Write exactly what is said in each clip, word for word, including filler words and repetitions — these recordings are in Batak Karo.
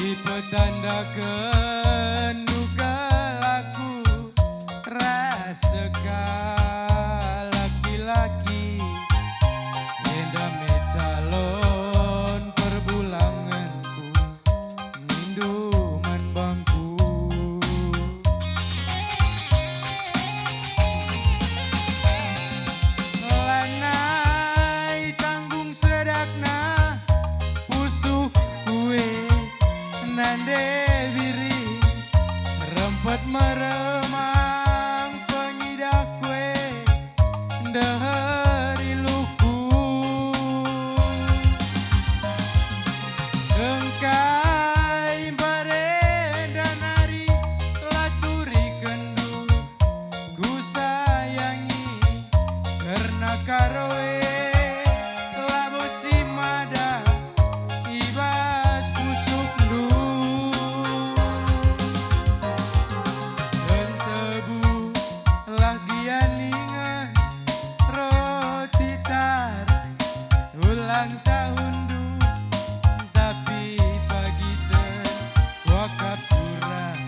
Ipetandaken duka laku ras sekalak dilaki, enda me calon perbulangenku, nindu man bangku. Lanai tanggung sedakna pusuhku e, nande biring, rempet meremang pengidahku e, ndeher iluhku. Engkai mbarenda nari la turikenndu kusayangi, kerna karo e labo si mada i bas pusuhndu. Entebulah gia ningen roti tar ulang tahunndu, tapi pagi ten kuakap turang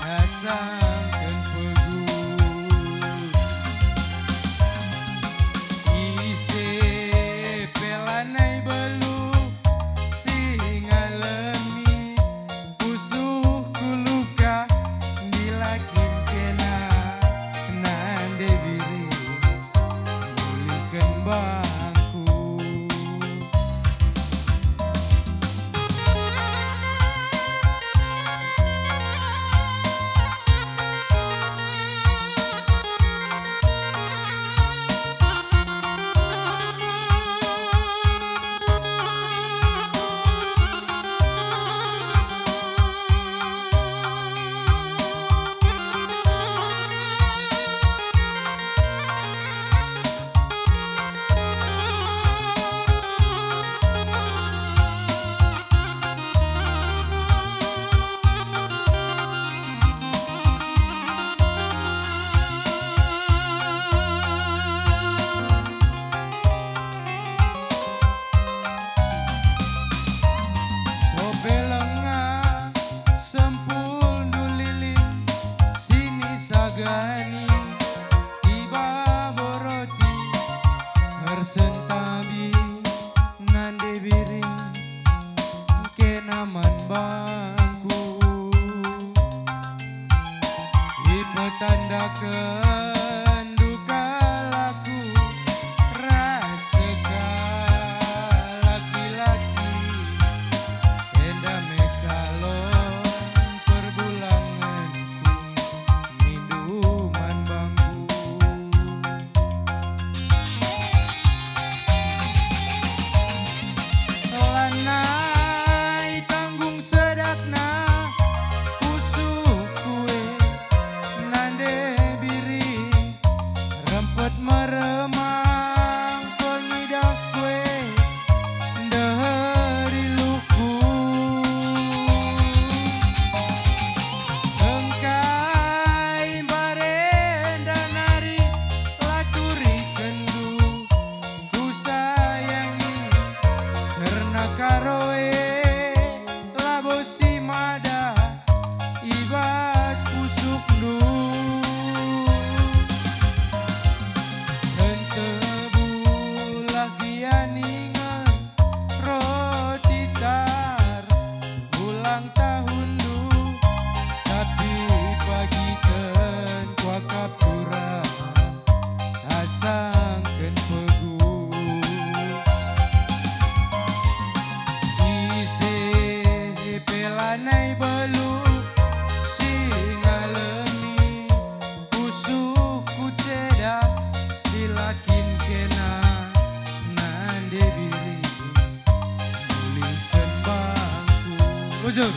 asangken pegu. Ise pe lanai beluh si ngalemi pusuhku luka, ndilakin kena nande biring, mulihken bangku. Sope lenga sempulndu lili, sini sagani i babo roti, ersentabi nande biring, kena man bangku. Ipetandaken duka laku ras sekalak dilaki, enda me calon perbulangenku, nindu man bangku. Lanai tanggung sedakna pusuhku e, nande biring, rempet meremang pengidahku e, ndeher iluhku. Engkai mbarenda nari la turikenndu kusayangi, kerna karo e labo si mada i bas pusuhndu. Entebulah gia ningen roti tar ulang tahunndu, tapi pagi ten kuakap turang asangken pegu. Ise pe lanai beluh si ngalemi pusuhku ceda, si la kin kena nande biring, mulihken bangku. Bujur.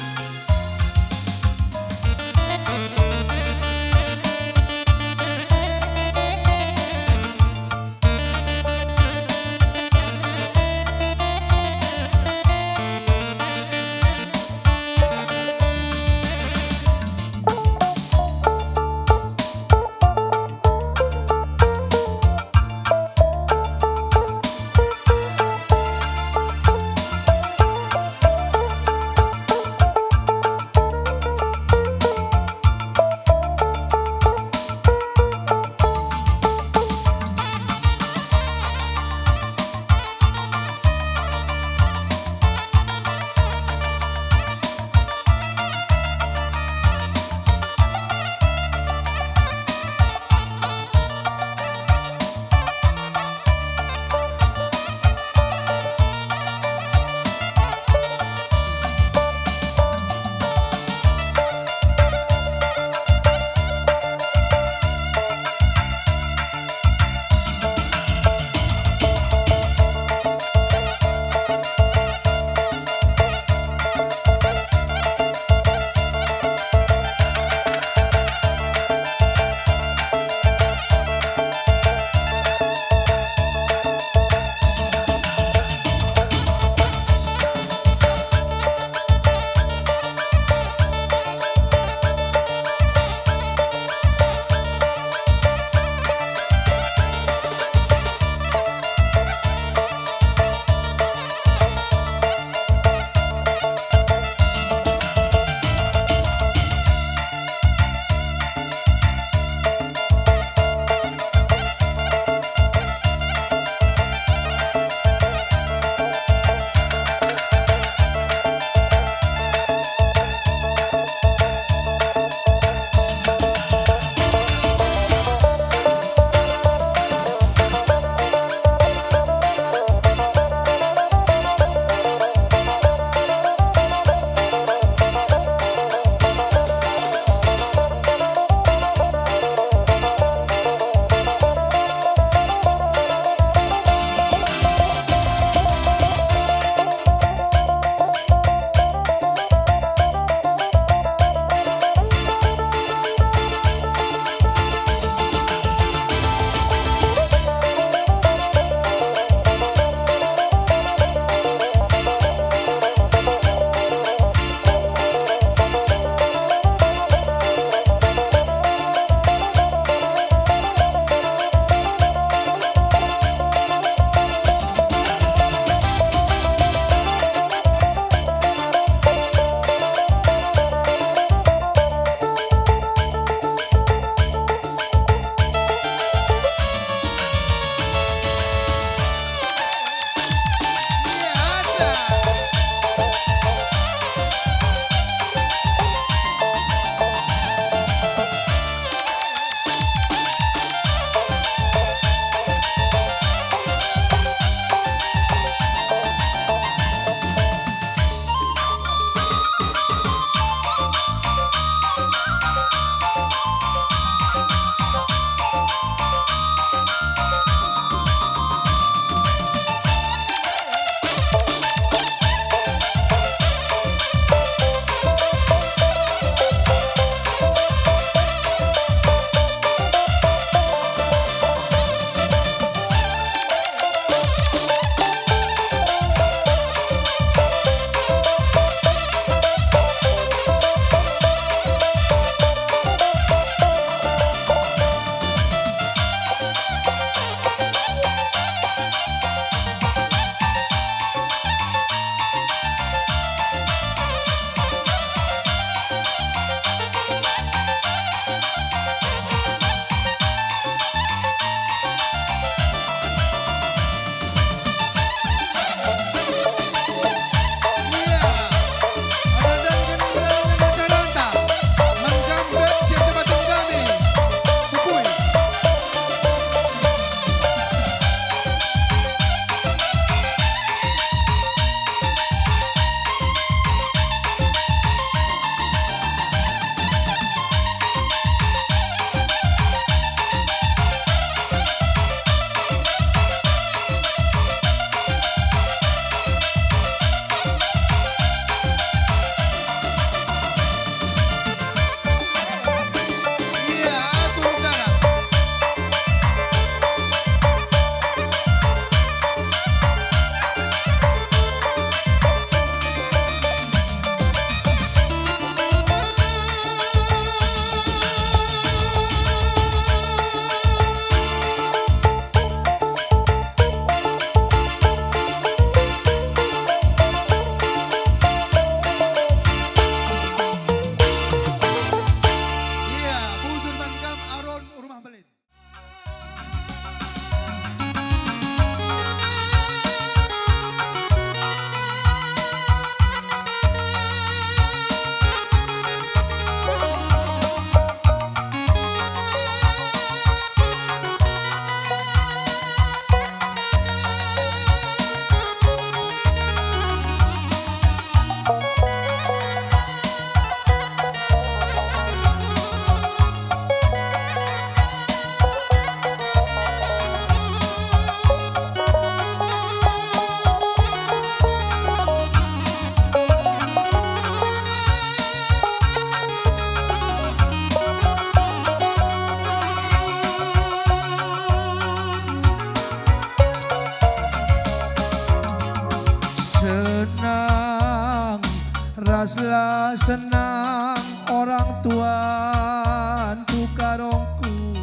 Senang orang tuanku karongku,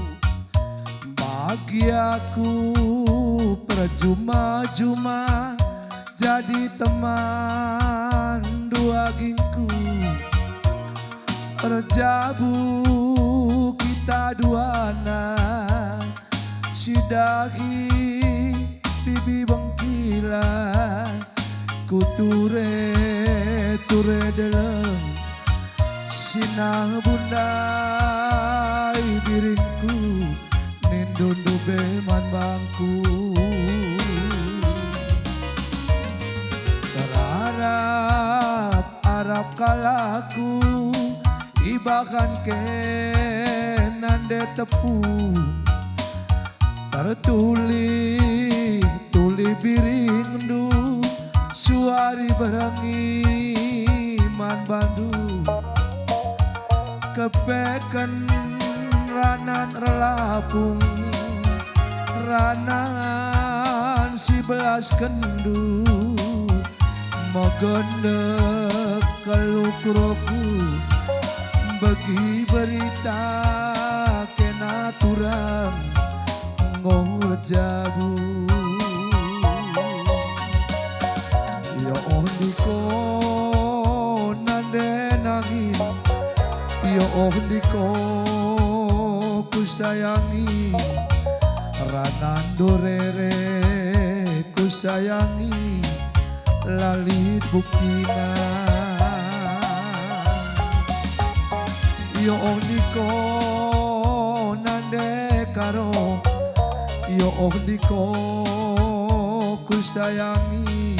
bagiaku perjuma-juma jadi teman duagingku. Erjabu kita duana, si dahi bibi bengkila, ku ture-ture deleng, sinah bundai biringku, nindu ndube man bangku. Terarap arap kal aku, ibahan kena nde tepu. Tertuli-tuli biringndu, suari berengi man bandu. Kepeken ranan erlapung, ranan si belaskenndu, megendek kal ukurku, begi berita kena turang enggo erjabu. Yo oh ndiko nande nangin, yo oh ndiko kusayangi, ranan durere kusayangi, la lit buktina. Yo oh ndiko nande karo, yo oh ndiko kusayangi,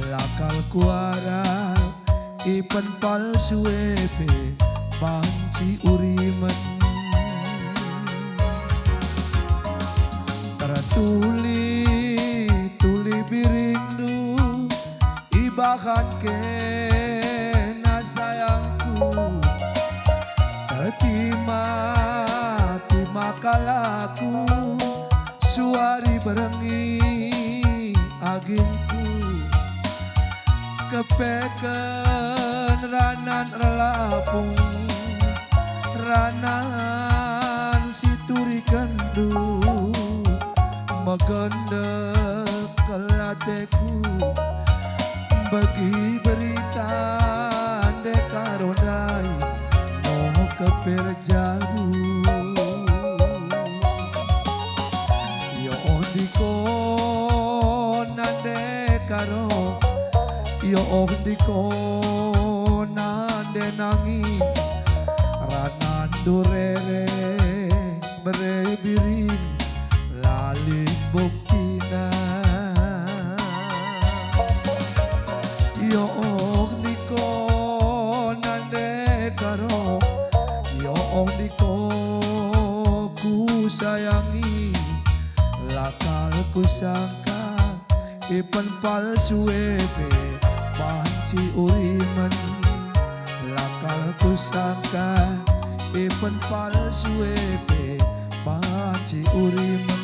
la kal kuarap ipen palsu e pe banci urimen. Tertuli-tuli biringndu, ibahan kena sayangku. Tertima-tima kal aku, suari berengi agingku. Kepeken ranan erlapung, ranan si turikenndu, megendek kal ateku, begi berita ndekah ro ndai, moh kepe erjabu. Yo oh ndiko nande karo, yo oh ndiko nande nangin, ranan durere bere biring, la lit buktina. Yo oh ndiko nande karo, yo oh ndiko kusayangi, la kal kusangka ipen palsu e pe banci urimen. La kal kusangka ipen palsu e pe banci urimen.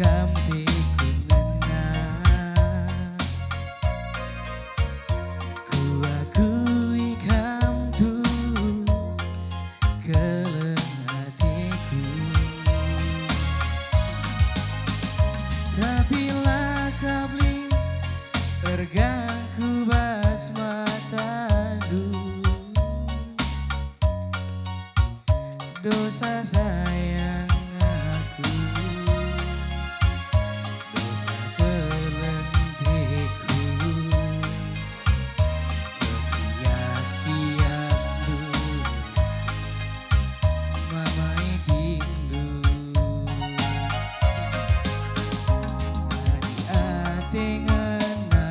Kam teku ngena, kuakui kam tu keleng ateku. Tapi la kap lit ergangku bas matandu. Dosa sayang aku, dosa keleng ateku, kekiak-kiak dosa mamai tindu. Adi ate ngena,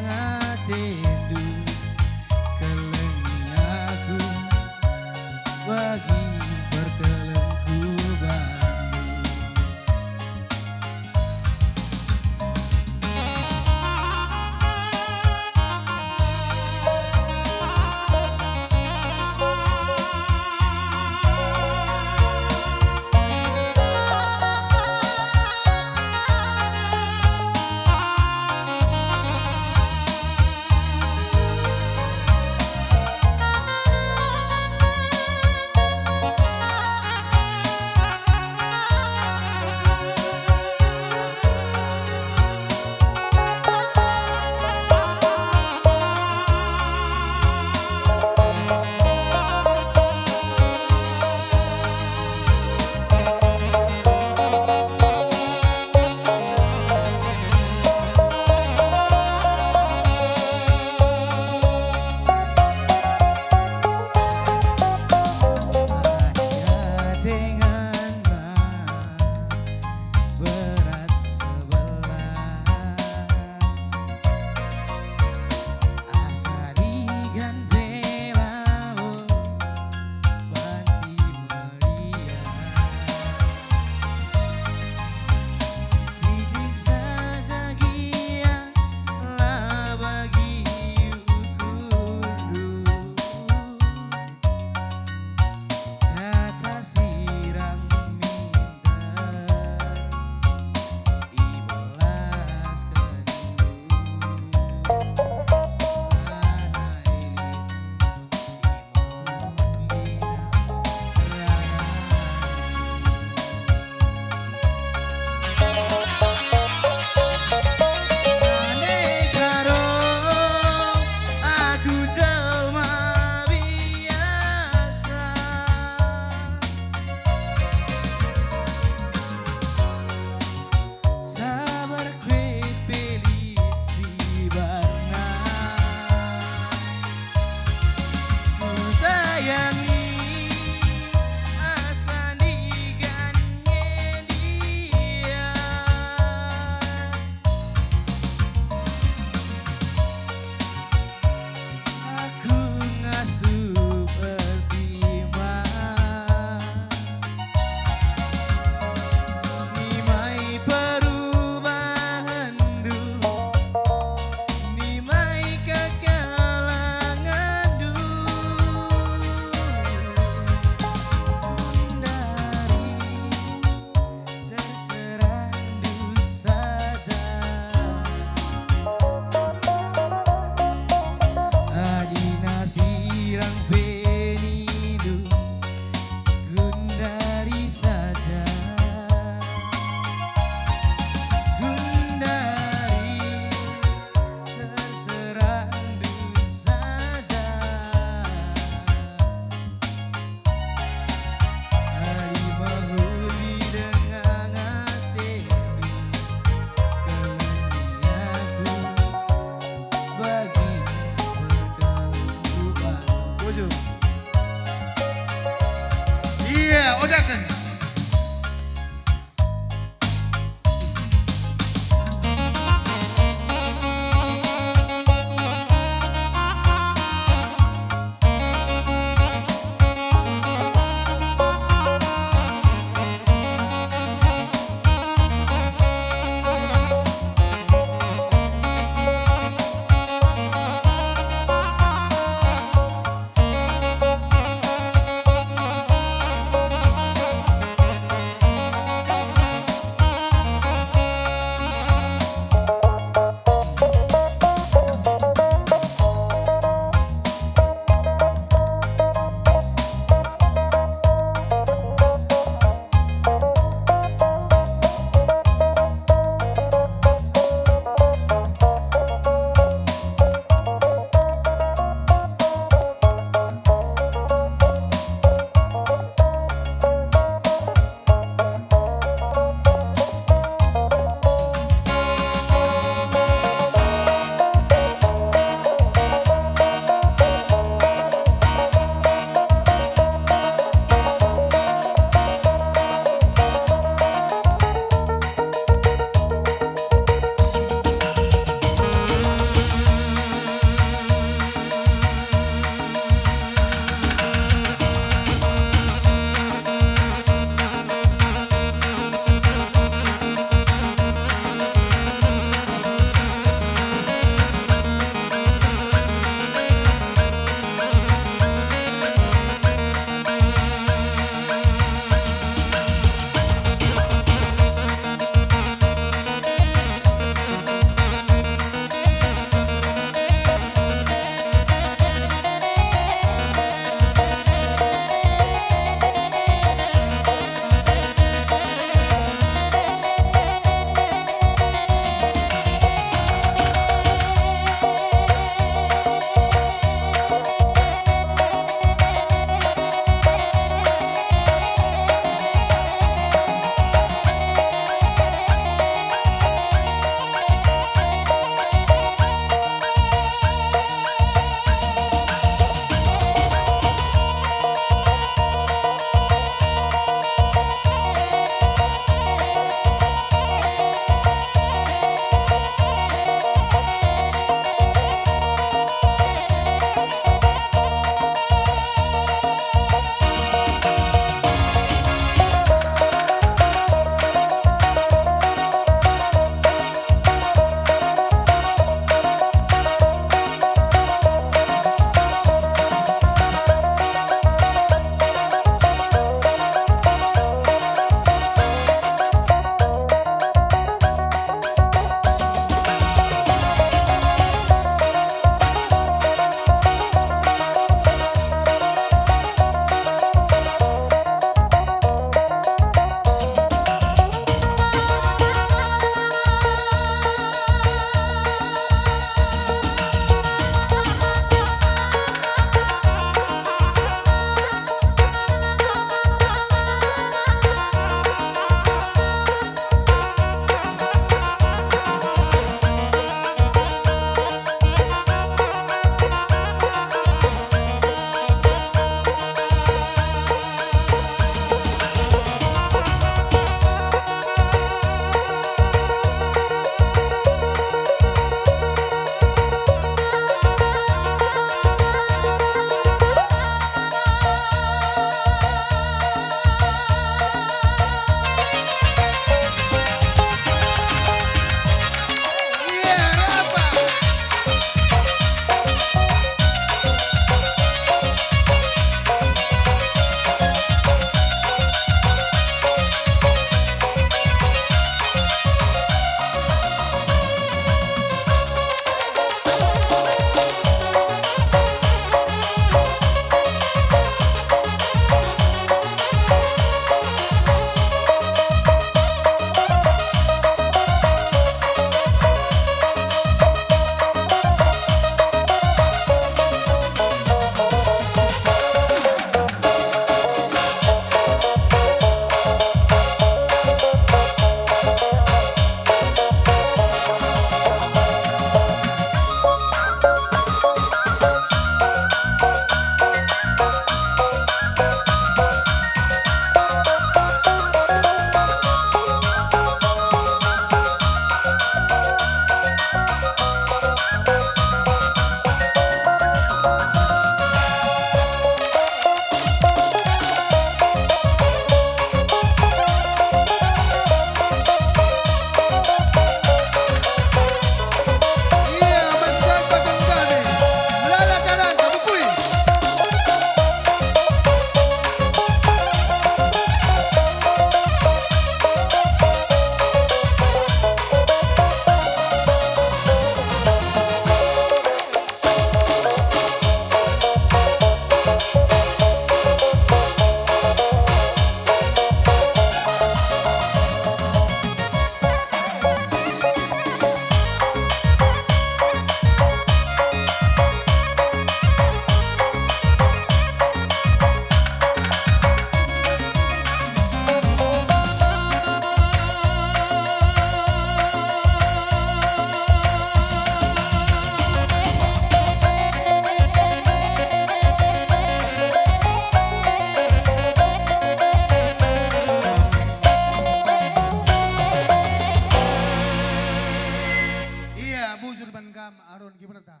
Kam Arun Gibraltar.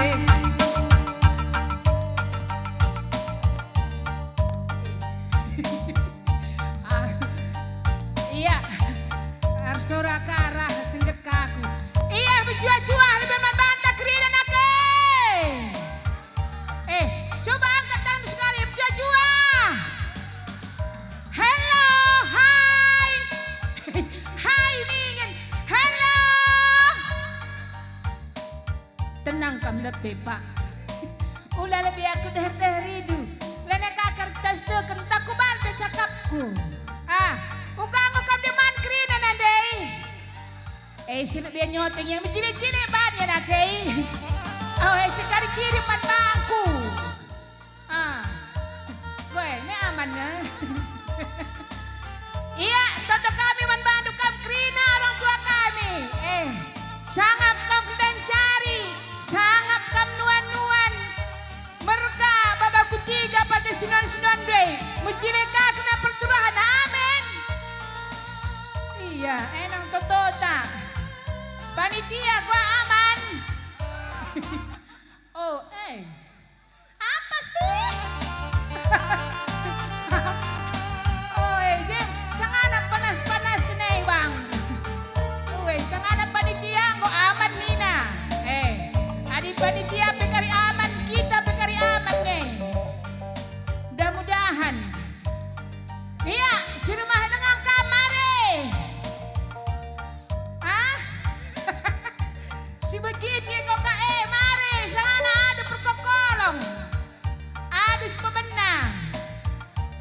Yes. Ah, iya. Ersora ka arah senjek aku. Iya, mejuah-juah lebe man banta kerina nake. Eh, coba angkat tangan sekali, mejuah-juah. Hello, hai. Hai, ningen. Hello. Tenang kam lebe, Pak. Ula lebe aku deher-deher idu. Lana kakar kita seteken, tak kuban pe cakapku. Ah, uga enggo kam deman kerina nandai. Eh, si lebe nyoteng yang mejile-jile ban ya nake. Oh, eh, sekali kirim man bangku. Ah, gue, me aman nge. Ia, toto kami man bandu kam kerina orang tua kami. Eh, sangap kam kedancari, sangap kam nuan-nuan. Merga baba kutiga pake sinuan-sinuan dei, mejile ka kena perturahan. Amin. Ia, enang totota. Panitia gua aman. Oh, eh. Apa sih? Oi, je, sangana panas-panas nai, Bang. Oi, sangana panitia enggo aman nina. Eh, adi panitia pe kari aman, kita pe kari aman nge. Mudah-mudahan. Ia, si rumah dengan kamare. Ah? Si begin nge kok ka, eh, mari, sangana adu perkokolong. Adu si pemena.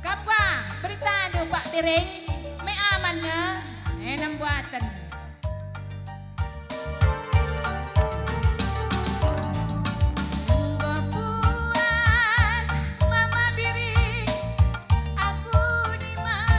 Kam gua, beritandu Pak Biring, me aman nge, enam buaten. Enggo puas Mama Biring, aku nimai.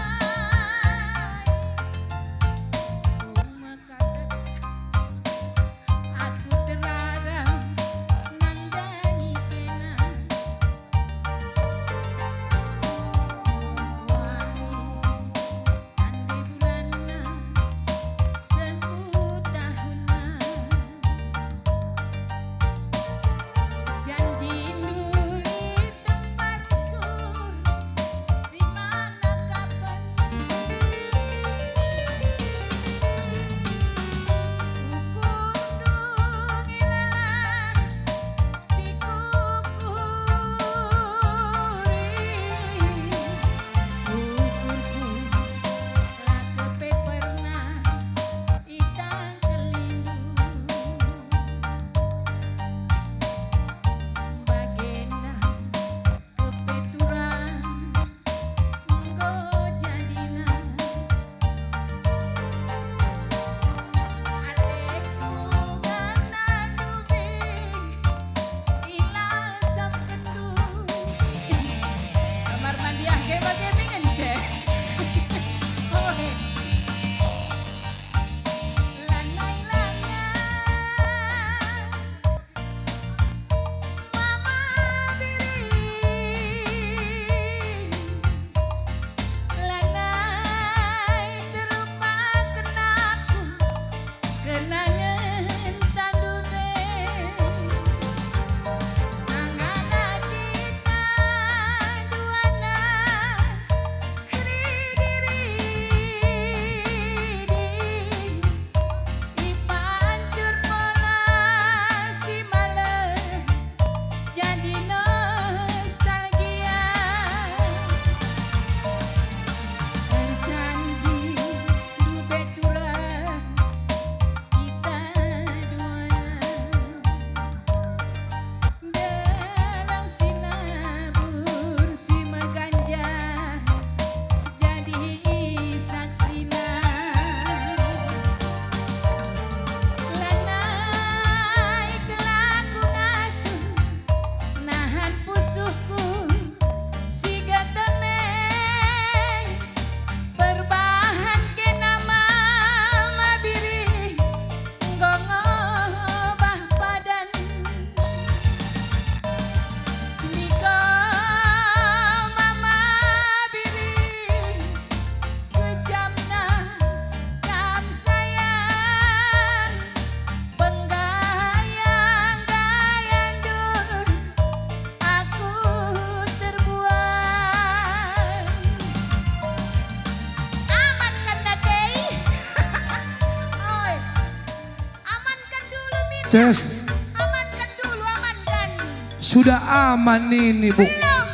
Tes. Amankan dulu, amankan. Sudah aman ini, Bu. Belum.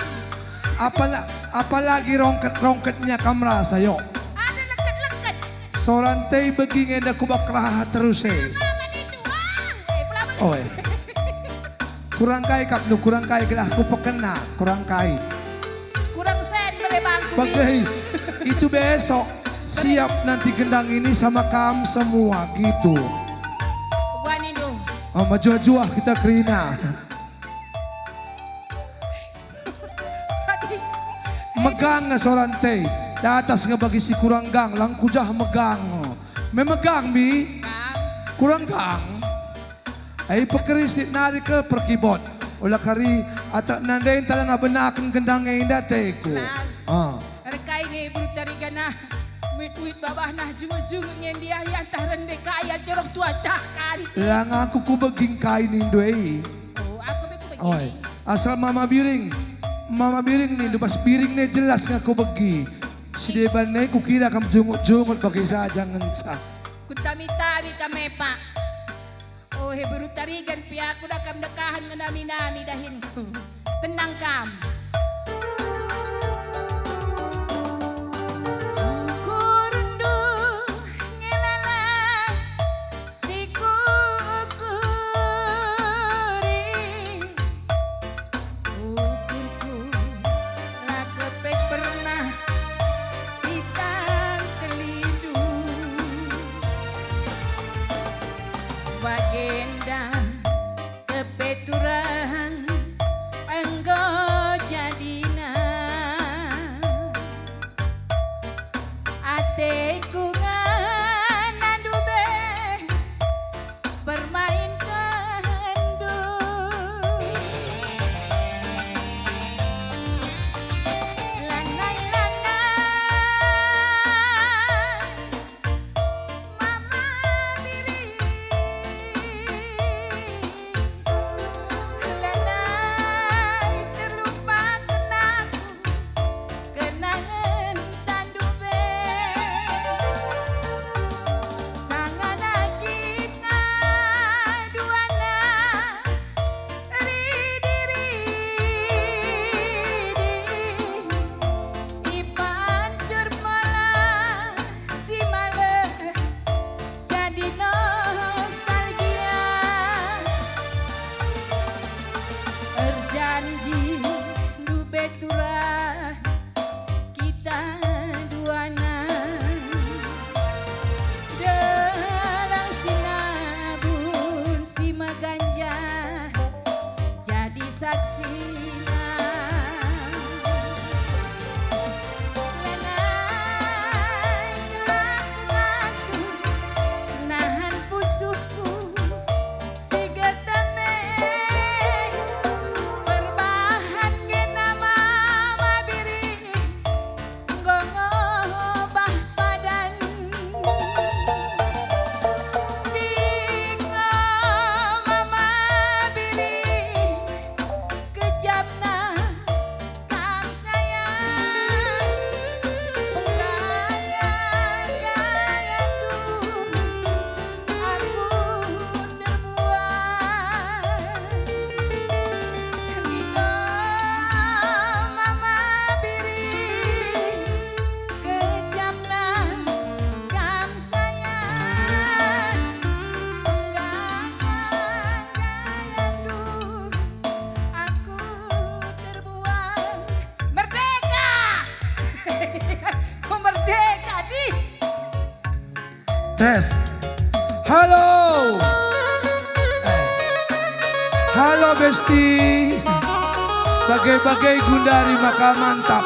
Apala-, apalagi rongket-rongketnya kam rasa, yo. Ada leket-leket. Soran tei begi ngenda kubak raha terus, eh. Aman itu, ah. Eh, pelawan. Oi. Kurang kai kap nu, kurang kai gelah kupekena, kurang kai. Kurang sen mere bangku. Bage, itu besok. Siap nanti gendang ini sama kam semua, gitu. Wani do. Oh, mejuah-juah kita kerina. Megang nge soran tei. Datas nge bagi si kurang gang, lang kujah megang. Memegang, mi? Gang. Kurang gang. Ai pekeristik nari ke perkibot. Ola kari atak nandai ntalang abenaken gendang enda teku. Lang. Ah. Erkai nge beru tarigan ah. Muit-muit babah nah jungut-jungut nge ndiah iantah rende kaya jorok tua tah kari te. Lang aku kubegi kai nindu e. Oh, aku pe kubegi. Oi. Asal mama biring. Mama biring nindu pas biring ne jelas nge kubegi. Sideban ne kukira kam jungut-jungut bage saja ngenca. Kutami-tami kam e, Pak. Oh, he beru tarigan pe aku da kam dekahen ngenami-nami dahinku. Tenang kam. Ukurndu ngelala si kuukuri. Ukurku la kepe pernah itangkelindu. Bagenda kepe turang enggo jadina. Ateku ngena ndube permainkendu. Lanai-lanai mama biring, lanai terlupaken aku. Kenangen tandu be, sangana kita duana ridi-ridi, ipancur mola si malem jadi nostalgia. Erjanji ndube turah kita duana, dalang si nabun si meganjah jadi saksina. Lanai telah kuasuh nahan pusuhku si getem e, perbahan gena mama biring enggo ngobah padan. Dingo mama biring, kejamna kam sayang, penggaya-gayandu aku terbuang. Dingo mama biring, kejamna kam sayang, penggaya-gayandu aku terbuang. Merdeka! Ku merdeka, dih! Tes. Halo. Eh. Halo, Besti. Bage-bage gundari maka mantap.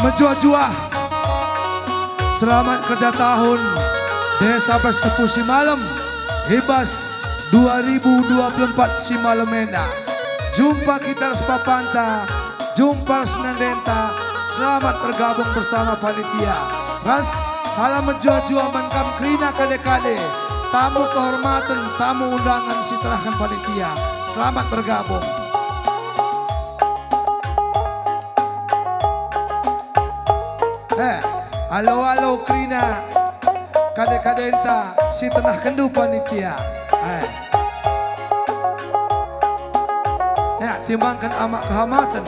Mejuah-juah. Selamat kerja tahun. Desa Pes Tepu si malem. I bas dua ribu dua puluh empat si malem enda. Jumpa kita ras papanta, jumpa ras nandenta, selamat bergabung bersama panitia. Ras salam mejuah-juah man kam kerina kade-kade, tamu kehormaten, tamu undangan si terahken panitia. Selamat bergabung. Eh, alo-alo kerina kade-kadenta si tenahkenndu panitia. Eh. Timbangken Amak Kehamaten.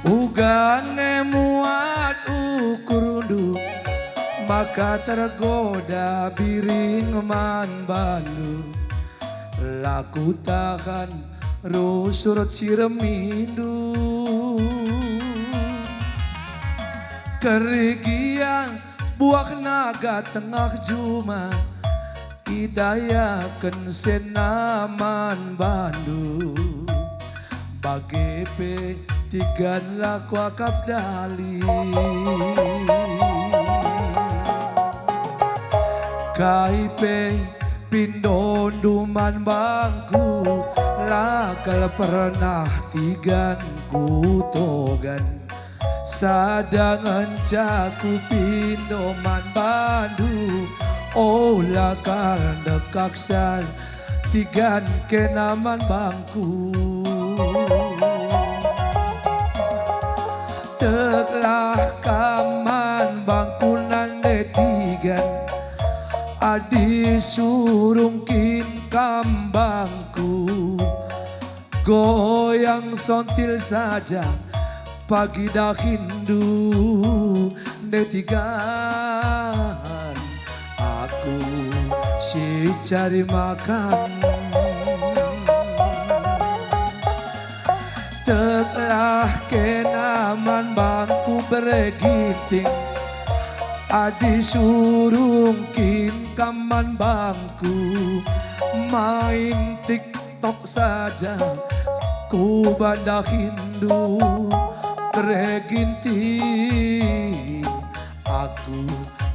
Uga nge muat ukurndu, maka tergoda biring man bandu. La kutahan rusur ciremindu. Kerina buah naga tengah juma, idayaken sena man bandu. Bage pe tigan la kuakap dali. Kai pe pindondu man bangku, la kal pernah tigan kutogan. Sada ngenca kupindo man bandu, ola kal ndekahsa tigan kena man bangku. Teklah kam man bangku nande tigan, adi surung kin kam bangku. Goyang sontil saja pagi dahinndu, nde tigan aku si cari makan. Teklah kena man bangku bere Ginting, adi surung kin kam man bangku, main tik tok saja ku bandahinndu, bere Ginting, aku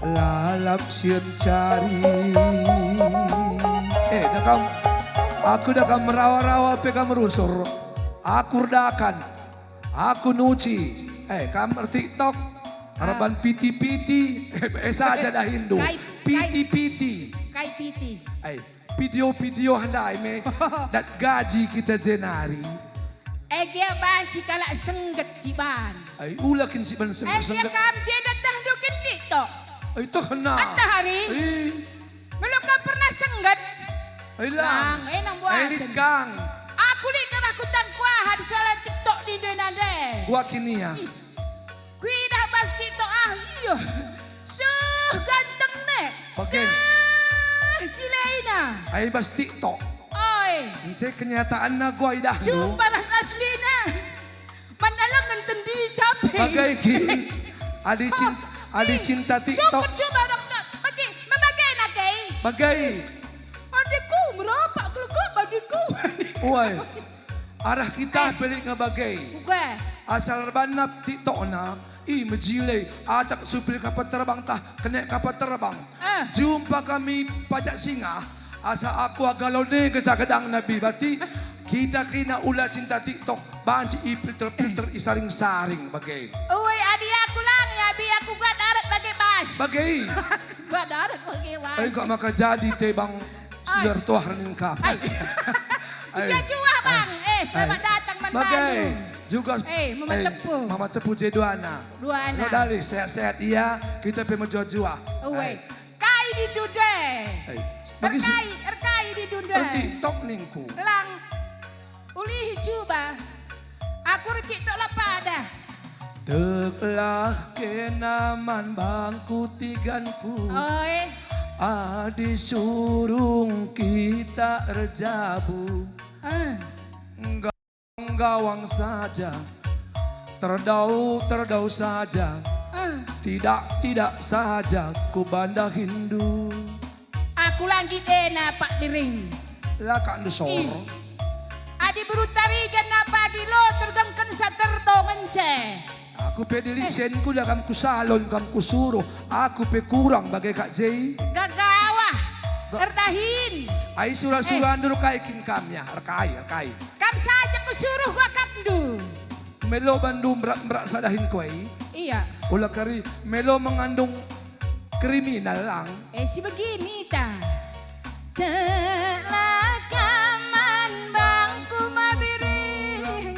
lalap si encari. Eh, dah kam, aku dah kam merawa-rawa pe kam rusur. Aku erdakan, aku nuci. Eh, kam ertiktok, ah, erban piti-piti. Eh, saja dahinndu. Kai, kai, piti-piti. Kai piti. Eh, video-video ndai me dat gaji kita jenari. Eh, gia banci kalak sengget siban. Ai, ula kin siban sengget-sengget. Eh, gia kam je datah ndukin TikTok. Ai, toh kena. Atah hari. Eh. Melo kam pernah sengget? Ai, lang. Lang, eh, nang buat. Ai, lit kang. Aku lit kan aku tangkuaha di salah TikTok di Indo nande. Gua kinia. Ih. Kuidah bas TikTok, ah, iya. Suh, ganteng ne. Bage. Suh, cilena. Ai bas TikTok. Oi. Ente kenyataanna gua idahndu. Jumpa ras aslina. Mana lengen tendi tapi. Bage ki. Adi cin-, oh, adi ih, cinta TikTok. Sumpah, sumpah, orang tua. Bage, mebage na kei. Bage. Adikku merapak kelegap adikku. Woi. Arah kita, eh, pelik nge bage. Uga. Asal erbanna TikTokna, ih, mejile, atap supir kapal terbang tah, kenek kapal terbang. Eh. Jumpa kami pajak singa, asa aku aga lone geja gedang nabi bati, kita kerina ula cinta TikTok, banci ipilter-pilter, isaring-saring bage. Ui, adi aku lang, ya, bi aku gak darat bage bas. Bage. Gak darat bage bas. Ai, kok maka jadi tebang. Ai. Sudah tuah ning kap. Ai. Ai. Bisa juah, Bang. Ai. Eh, selamat datang man Bandung. Bagai. Juga, eh, Mama Tepu. Mama Tepu je duana. Duana. Lo dali, sehat-sehat ia, kita pe mejuah-juah. Uwe. Ai. Kai di dunde. Ai. Bagi si- Erkai, erkai di dunde. Erti, tok ningku. Lang. Ulihi cuba. Aku rikit tok la pada. Teklah kena man bangku tiganku. Oi. Adi surung kita erjabu. Eh. Nggawang saja. Terdau, terdau saja. Eh. Tidak, tidak saja ku bandahinndu. Aku la nggit ena, Pak Biring. La kak ndesor. Ih. Adi beru Tarigan na pagi lo tergengken sa terdongen ce. Aku pe dili, eh, senku la kam ku salon, kam ku suruh. Aku pe kurang bage kak jei. Gagawa. Ga- Erdahin. Ai sura-sura, eh, ndur kai kin kam ya, erkai, erkai. Kam saja ku suruh gua kapndu. Melo bandu merak-merak sadahin kuai. Iya. Ula kari melo mengandung kriminal lang. Eh, si begini ta. Teklah kam man bangku mabiring,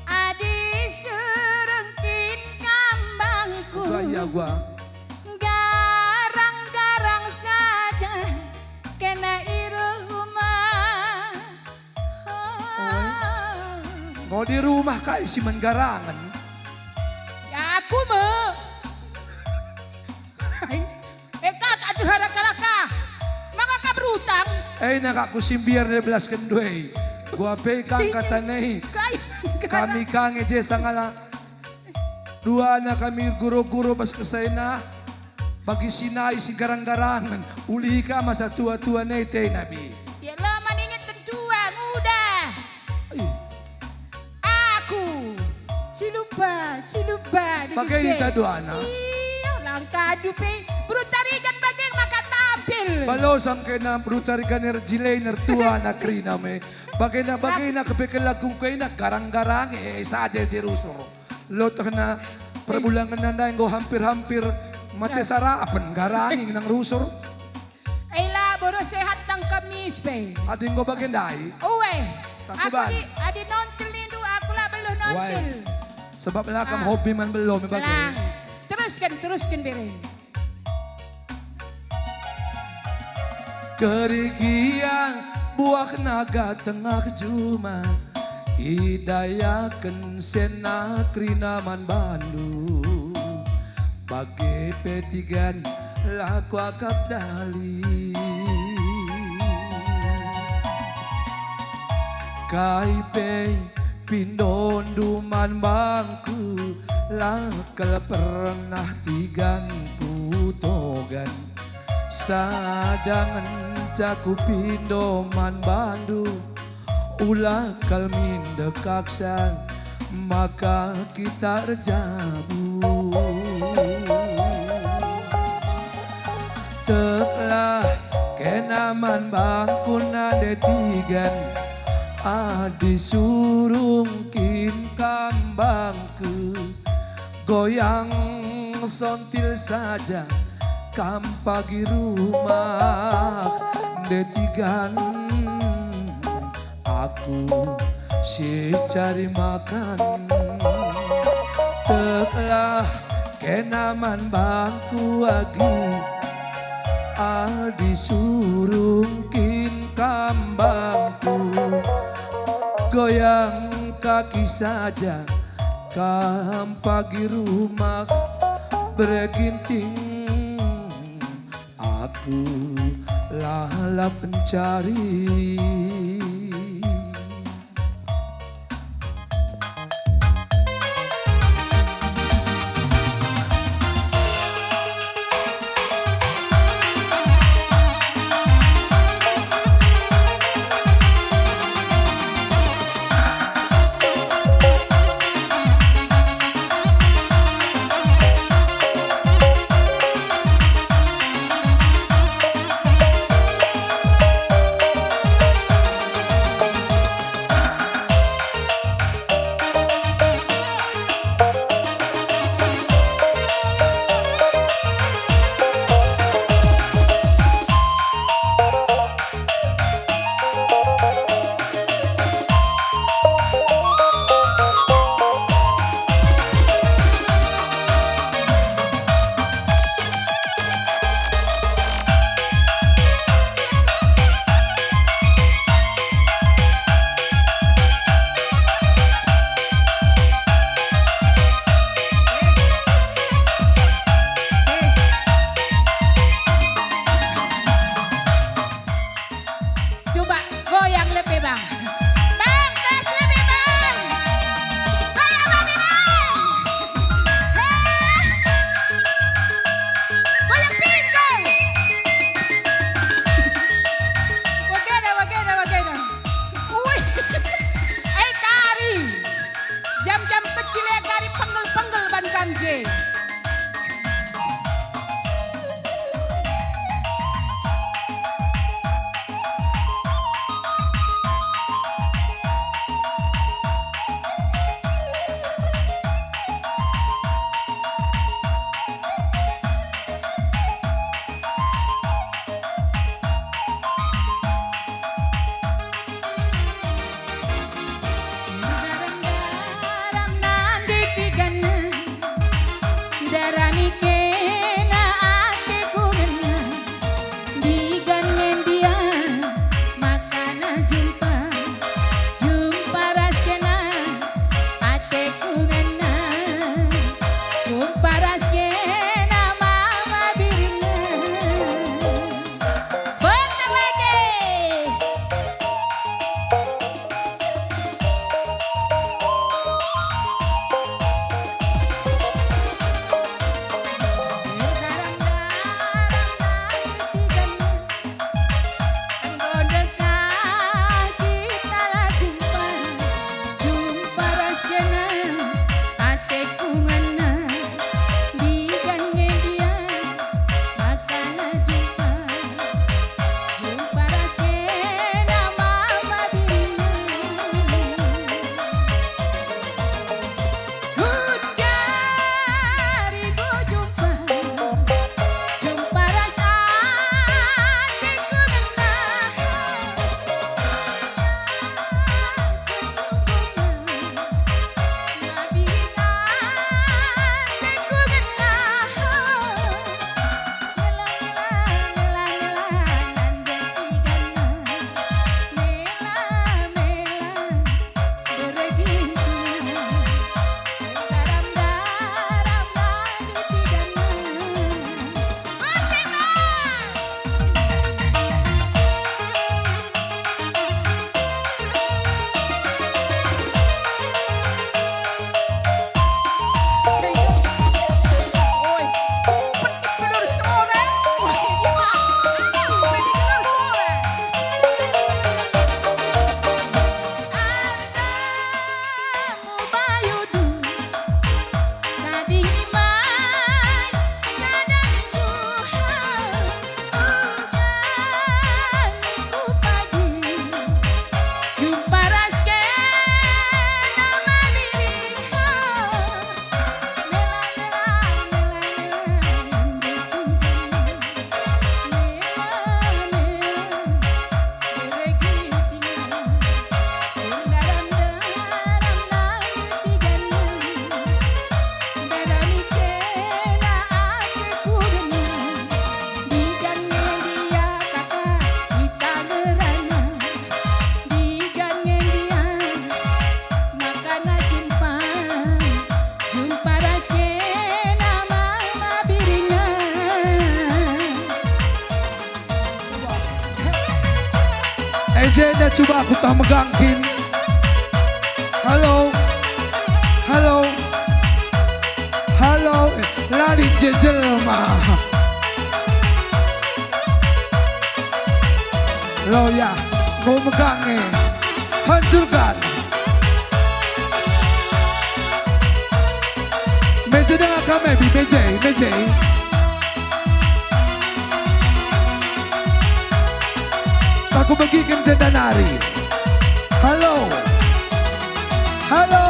adi surung kin kam bang Gua. Garang-garang saja kena i rumah. Oh. Enggo di rumah kai si menggarangen? Ya, aku me. Eh, kak, aduh, arah kalaka. Maka kak berutang. Eh, na kak ku simbiar dua belas kendue. Gua pe kang kata nei. Kai. Kami kang eje sangala. Duana kami guru-guru bas kesena, bagi si nai si garang-garangen, ulihi ka masa tua-tua nai tei nabi. Ya lo man inget tentua, nguda. Ai. Aku, si lupa, si lupa, Bage nigit si. Ita duana. Iya, langkah dupe, berutarikan bage maka tampil. Balo sam kena berutarikan erjilei nertua na kerina me. Bagena, bagena kepeken lagu kena garang-garang, eh, saja je rusur. Lotehna perbulangen ndai enggo hampir-hampir mate sarapen, garangi nang rusur. Ela bodoh sehat nang Kemis pe. Adi enggo bage ndai. Uwe. Aku di, adi nontil nindu aku la beluh nontil. Sebab la kam hobi man beluh me bage. Lang. Terusken, terusken, Bere. Kerina buah naga tengah juma, idayaken sena kerina man bandu. Bage pe tigan la kuakap dali. Kai pe pindondu man bangku, la kal pernah tigan kutogan. Sada ngenca kupindo man bandu, ula kal mindo kaksa, maka kita erjabu. Teklah kena man bangku nande tigan, adi surung kin kam bangku. Goyang sontil saja kam pagi rumah ndetigan aku si cari makan. Teklah kena man bangku agi adi surung kin kam bangku. Goyang kaki saja kam pagi rumah bere Ginting, aku lalap mencari. Coba goyang lebih, Bang. Bang, tes lebih, Bang. Goyang lebih, Bang. Hei. Goyang pinggul. Wagena, wagena, wagena. Uih. Eh, kari. Jam-jam kecil e kari penggel-penggel ban kam je. Dekah kita la jumpa, jumpa ras kena ateku ngena, digan nge dia, maka la jumpa, jumpa ras kena mama biringan. Ku jari ku jumpa, jumpa ras ateku ngena. Sungguhna, nabi ateku ngena. Mela, mela, mela, mela, nande tigana. Mela, mela. Mubayudu, tading imai, sada minggu, ha, uga minggu pagi, jumpa ras kena mami, ha. Mela, mela, mela, mela, mela, mela. Jumpa ras kena mama biringan. E jenda cuba aku tah megang kin. Halo. Halo. Halo. Eh, la lit je jelma. Lo ya, enggo megang e. Hancurkan. Meja denga kami, bi meja, meja. Aku bagiken jenda nari. Halo. Halo.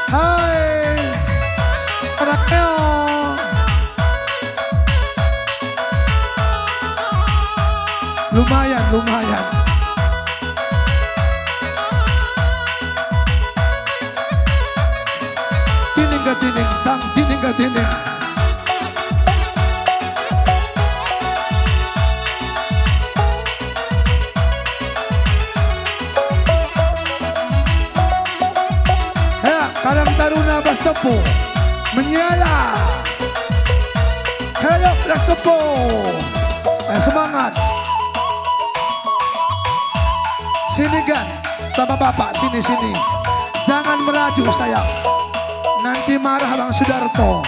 Hai, Sarangeo. Lumayan, lumayan. Tining ka tining, tang tining ka tining. Ya, Karang Taruna Bastopo menyala. Helok Bastopo. Eh, semangat. Sini, Gan. Sama bapak, sini, sini. Jangan merajuk, sayang. Nanti marah Bang Sudarto.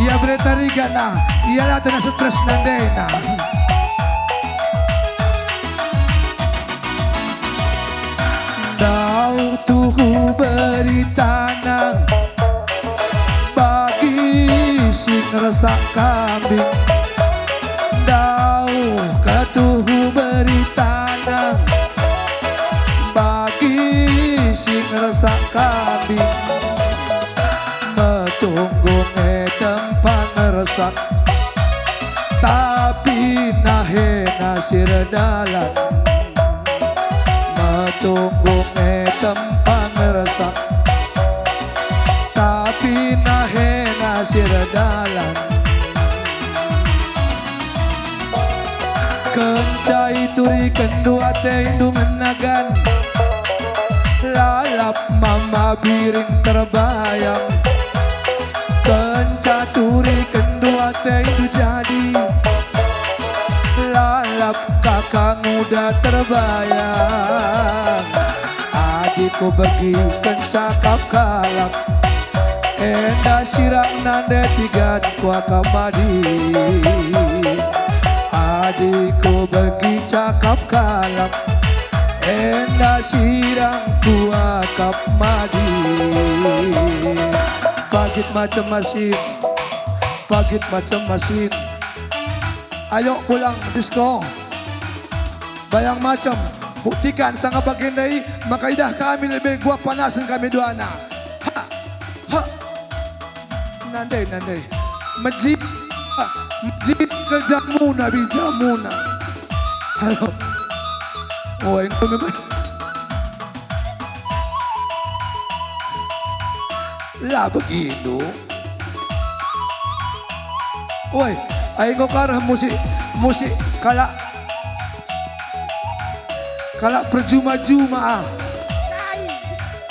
Ia berita riga, nah. Ia la tena stres nandena. Ndauh tuhu berita nang. Bagi si ngersak kambing, ndauh ka tuhu berita nang. Bagi si ngersak kambing, metunggung e tempa ngersak, tapi nahena si erdalan. Metunggung e tempa ngersak, tapi nahena si erdalan. Kenca ituriken dua atendu ngenagan, lalap mama biring terbayang. Kenca turiken dua atendu jadi, lalap kaka nguda terbayang. Adi kubegi kencakap kalak, enda sirang nande tigan kuakap madi. Kubegi cakap kalak, enda sirang kuakap madi. Pagit macem masin, pagit macem masin. Ayo pulang disko. Bayang macem, buktikan sanga bagenda i, maka idah kami lebe guap panasen kami duana. Ha! Ha! Nande, nande. Mejit, ah, mejit ke jamuna, bi jamuna. Halo. Oh, engko memang. La begitu. Woi, ai engko kareh musik, musik kalak, kalak perjuma-juma, ah.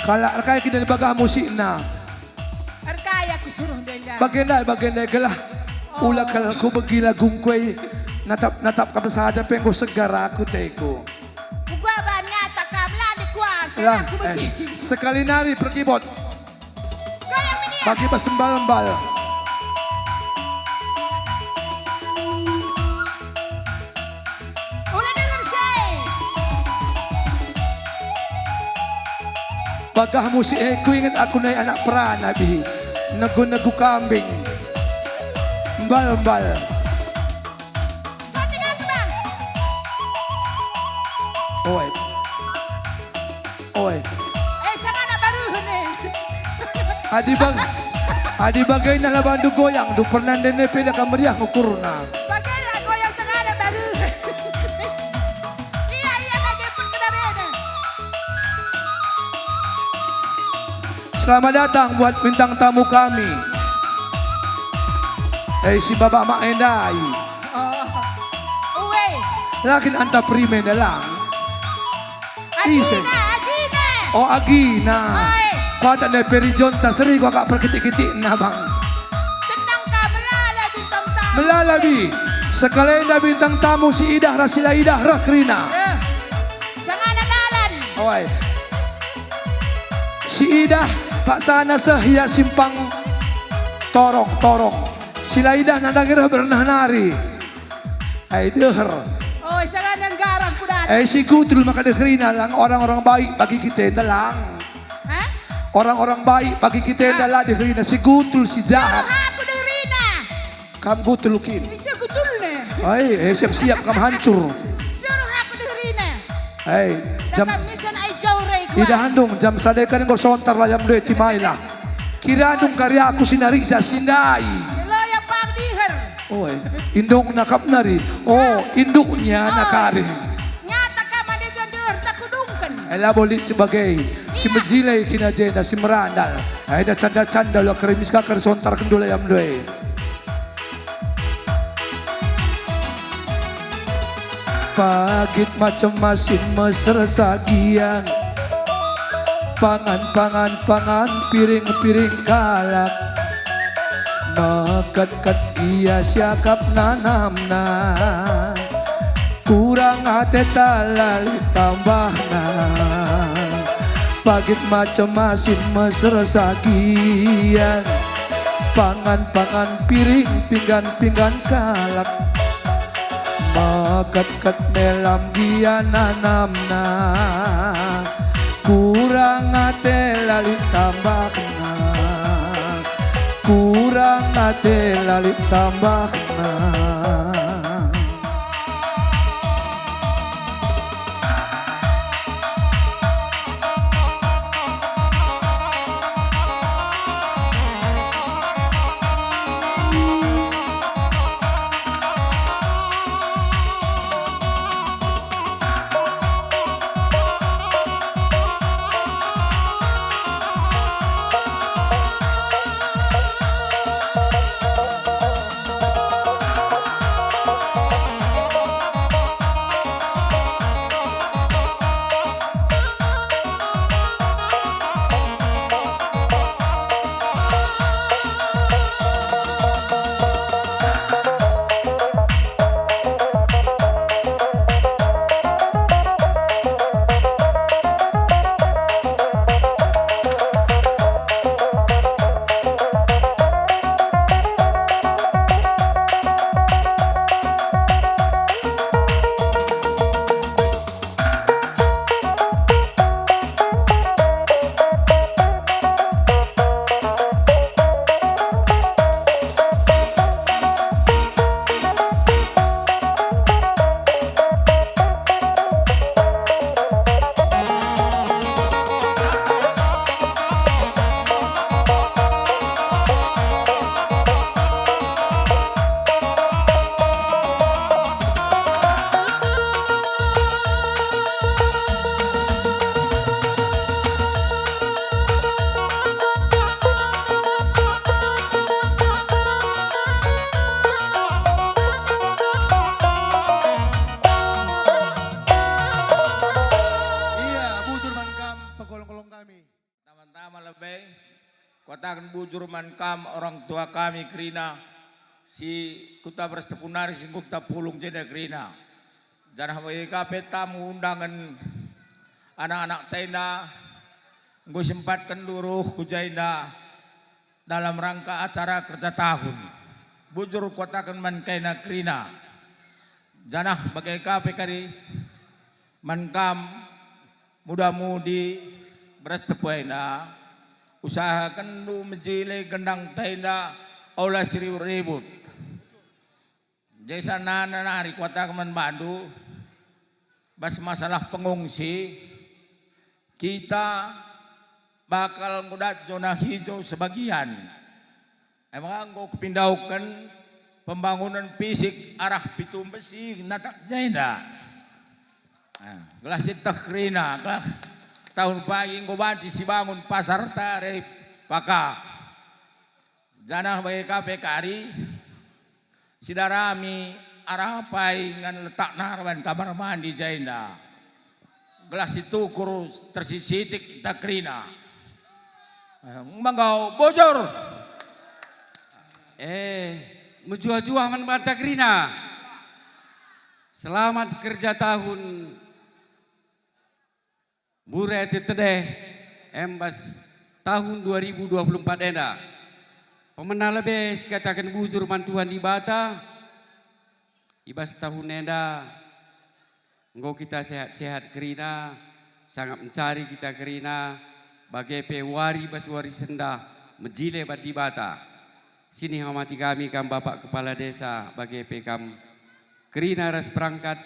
Kalak erkai kita bagah musikna. Erkai aku suruh ndai ndai. Bagenda, bagenda gelah. Oh. Ula kal kubegi lagu ngkue. Natap, natap kam saja pe enggo segar aku teku. Uga bahan ngata kam, la ndai kuat, lah, aku eh, begi. Sekali nari perkibot. Goyang menia. Bagi bas embal-embal. Ula denger si. Bagah musik e kuinget aku nai anak perana bihi. Negu-negu kambing. Mbal-mbal. Sate batu, Bang. Oi. Oi. Eh, sangana baruhen e. Adi bag-, adi bagenda la bandu goyang, du pernah ndene pe la kam meriah ngukurna. Bagenda goyang sangana baruhen. Iya, iya, lagi pun kendaraan. Selamat datang buat bintang tamu kami. Eh, si Baba Mak Endai. Oh. Uwe. Lakin anta perime dalang. Agina, ise? Agina. Oh, Agina. Oi. Kuatak ndai perijonta seri kuakap perkitik-kitikna, Bang. Tenang ka, melala bintang tamu. Melala, bi. Sekalenda bintang tamu si idah ras si la idah reh kerina. Eh, sangana dalan. Oi. Si idah paksana seh ia simpang Torong, Torong. Si la idah nandangi reh bernah nari. Ai deher. Oh, sangana nggarang ku data. Eh, si gutul maka deherina lang orang-orang baik bagi kita enda lang. Hah? Orang-orang baik bagi kita enda, ah, la deherina si gutul, si jahat. Suruh aku deherina. Kam gutul kin. Ise gutulna? Ai, eh, siap-siap kam hancur. Suruh aku deherina. Ai, jam, kam misan ai jaure kuat. Idah ndung, jam sada kan enggo sontar layam due timailah. Kira ndung kari aku si nariksa si ndai. Loya pang diher. Oi, indukna kap nari. Oh, induknya, oh, nakari. Ngata kam adi gender tak kudungken. Ela bolit sebagai si, iya, mejile kina jenda si merandal. Ai da canda-canda la kerimis ka kersontar kendula yam doe. Pagit macem masin meser sagian. Pangan, pangan, pangan, piring, piring kalak. Meket-ket gia siakap nanamna. Kurang ate ta la lit tambahna. Pagit macem masin meser sagian. Pangan-pangan piring pinggan-pinggan kalak. Meket-ket melam gia nanamna. Kurang ate la lit tambahna. Kurang ate la lit tambahna. Bujur man kam orang tua kami kerina, si kuta beras tepu nari si enggo kita pulung jenda kerina. Janah bage ka pe tamu undangen anak-anak ta enda enggo isempatken luruh ku jenda dalam rangka acara kerja tahun. Bujur kukataken man kaina kerina. Janah bage ka pe kari man kam muda-mudi beras tepu enda, usahakenndu mejile gendang ta enda ola si ribut-ribut. Jadi sanana nari kukataken man bandu, bas masalah pengungsi, kita bakal ngudat zona hijau sebagian. Emang enggo kupindauken pembangunen fisik arah pitu besi natak jenda. Ah, gelah sieteh kerina, gelah tahun pagi enggo banci sibangun pasar Tarip Paka. Janah bage ka pe kari, sidarami arah apai ngan letakna erban kamar mandi jenda. Gelah situkur tersisitik ta kerina. Eh, mangau bujur. Eh, mejuah-juah man banta kerina. Selamat kerja tahun. Mburat tedeh embas tahun dua ribu dua puluh empat enda. Pemena lebe sikataken bujur man Tuhan Dibata, i bas tahun enda enggo kita sehat-sehat kerina, sangap mencari kita kerina, bage pe wari bas wari sendah mejile bas Dibata. Sinihamati kami kam Bapak Kepala Desa, bage pe kam kerina ras perangkat,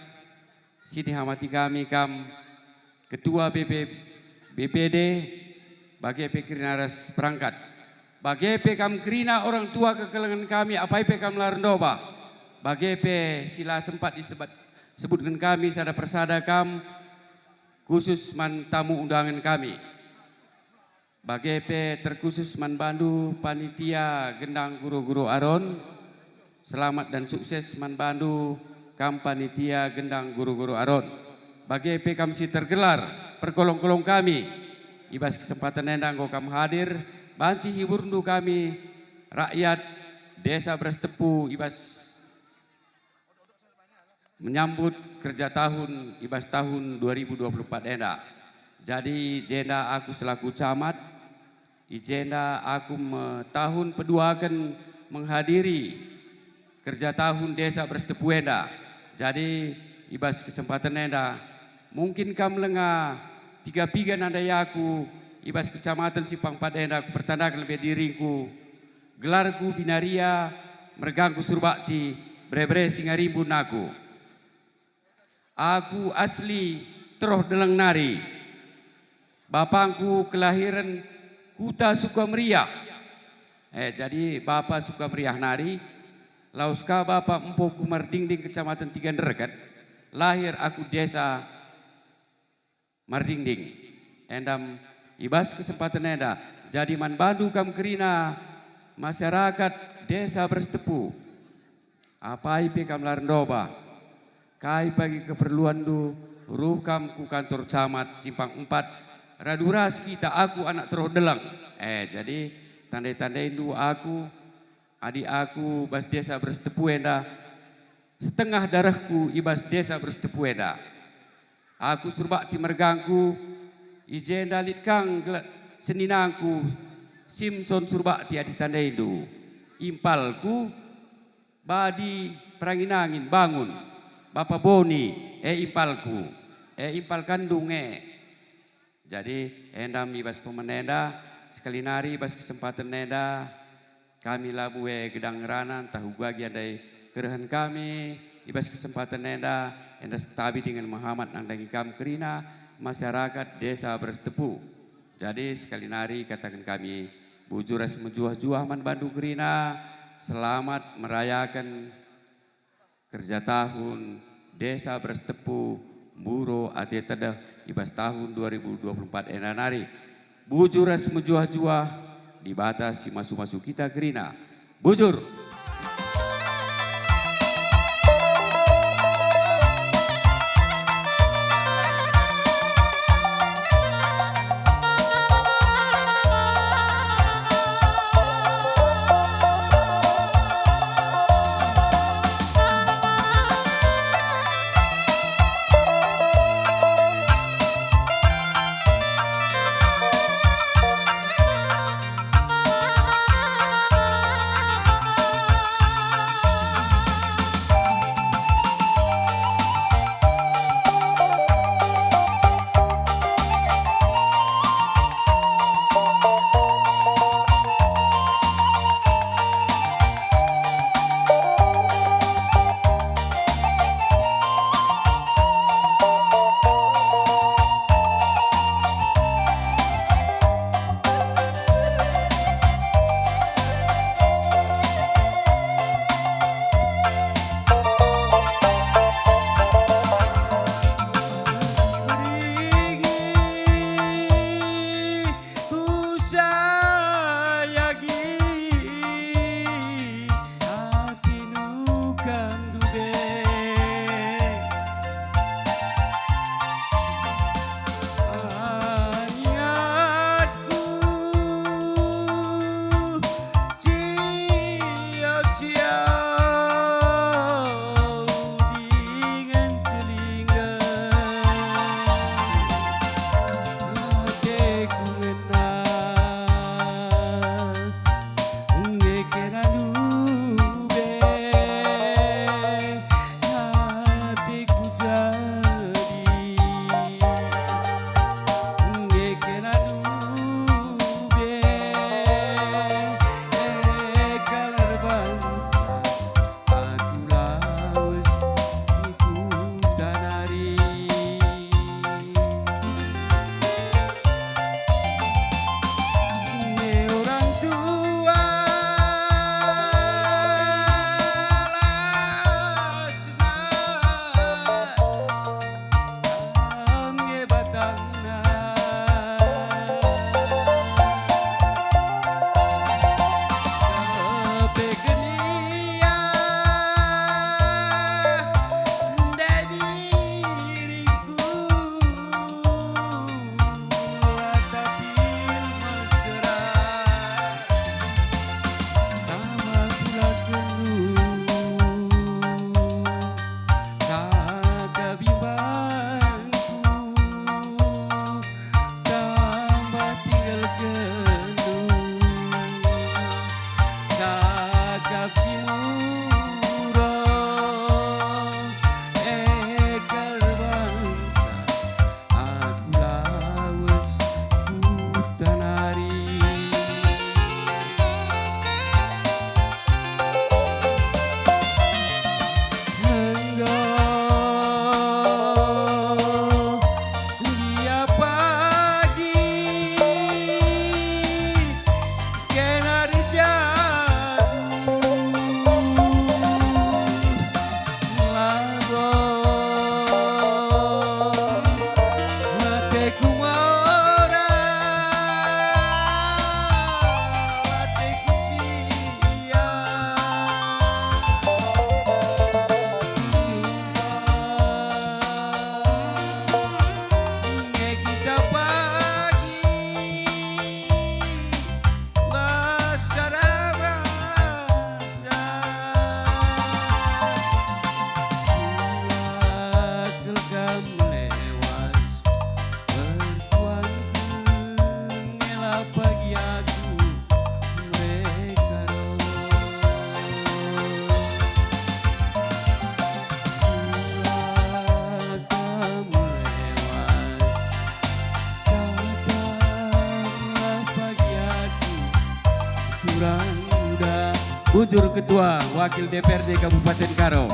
sinihamati kami kam Ketua B P, B P D, bage pe kerina ras perangkat. Bage pe kam kerina orang tua kekelengen kami, apai pe kam la erndobah. Bage pe si la sempat disebat, sebutken kami sada persada kam, khusus man tamu undangen kami. Bage pe terkhusus man bandu panitia gendang guru-guru Aron. Selamat dan sukses man bandu kam panitia gendang guru-guru Aron. Bage pe kam si tergelar perkolong-kolong kami. I bas kesempaten enda enggo kam hadir, banci hiburndu kami, rakyat Desa Beras Tepu, i bas menyambut kerja tahun i bas tahun dua ribu dua puluh empat enda. Jadi, i jenda aku selaku camat, i jenda aku me tahun peduaken menghadiri kerja tahun Desa Beras Tepu enda. Jadi, i bas kesempaten enda, mungkin kam lenga piga-piga nandai aku i bas kecamatan Simpang Empat enda, kupertandaken lebe diringku. Gelarku Binaria, mergangku Surbakti, bere-bere si ngarimbun aku. Aku asli Teroh Deleng nari. Bapangku kelahiren kuta Sukameriah. Eh, jadi bapa Sukameriah nari, lawes ka bapa empo ku Mardingding, Kecamatan Tiga Nderket. Lahir aku desa Mardingding. Endam i bas kesempaten enda, jadi man bandu kam kerina masyarakat Desa Beras Tepu. Apai pe kam la erndobah, kai pagi keperluanndu, ruh kam ku kantor camat Simpang Empat, radu ras kita, aku anak Teroh Deleng. Eh, jadi tandai-tandaindu aku, adi aku bas Desa Beras Tepu enda, setengah darehku i bas Desa Beras Tepu enda. Aku Surbakti mergangku, i jenda lit kang gel-, seninangku, Simson Surbakti adi tandaindu. Impalku, Badi Perangin-angin, Bangun, Bapa Boni, e impalku, e impal kandung e. Jadi, endam i bas pemen enda, sekali nari i bas kesempaten enda, kami la bue gedang ngerana ntah uga gia ndai kerehen kami i bas kesempaten enda, enda sentabi dingen mehamat nandangi kam kerina masyarakat Desa Beras Tepu. Jadi, sekali nari kataken kami bujur ras mejuah-juah man bandu kerina, selamat merayaken kerja tahun Desa Beras Tepu, Mburo ate tedeh i bas tahun dua ribu dua puluh empat enda nari. Bujur ras mejuah-juah, Dibata si masu-masu kita kerina. Bujur! Bujur Ketua Wakil D P R D Kabupaten Karo.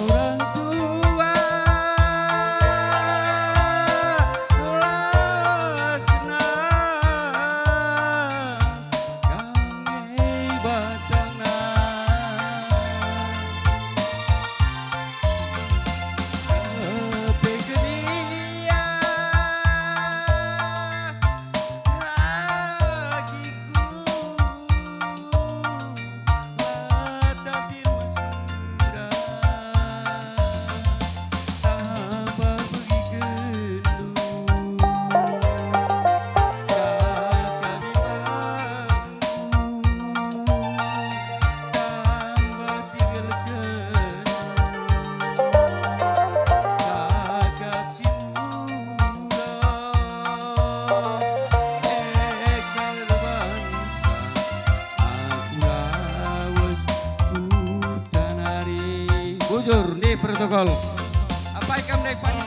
Orang tua lasna kami batangna. Lebih gedia agiku, la tampil mesura, tambah begigenndu. Kaka bimbangku, tambah tigelken. Cakap si murah, e kal erbansa, aku lawes ku tanari. Bujur, ndai protokol. Apai kam ndai panitia?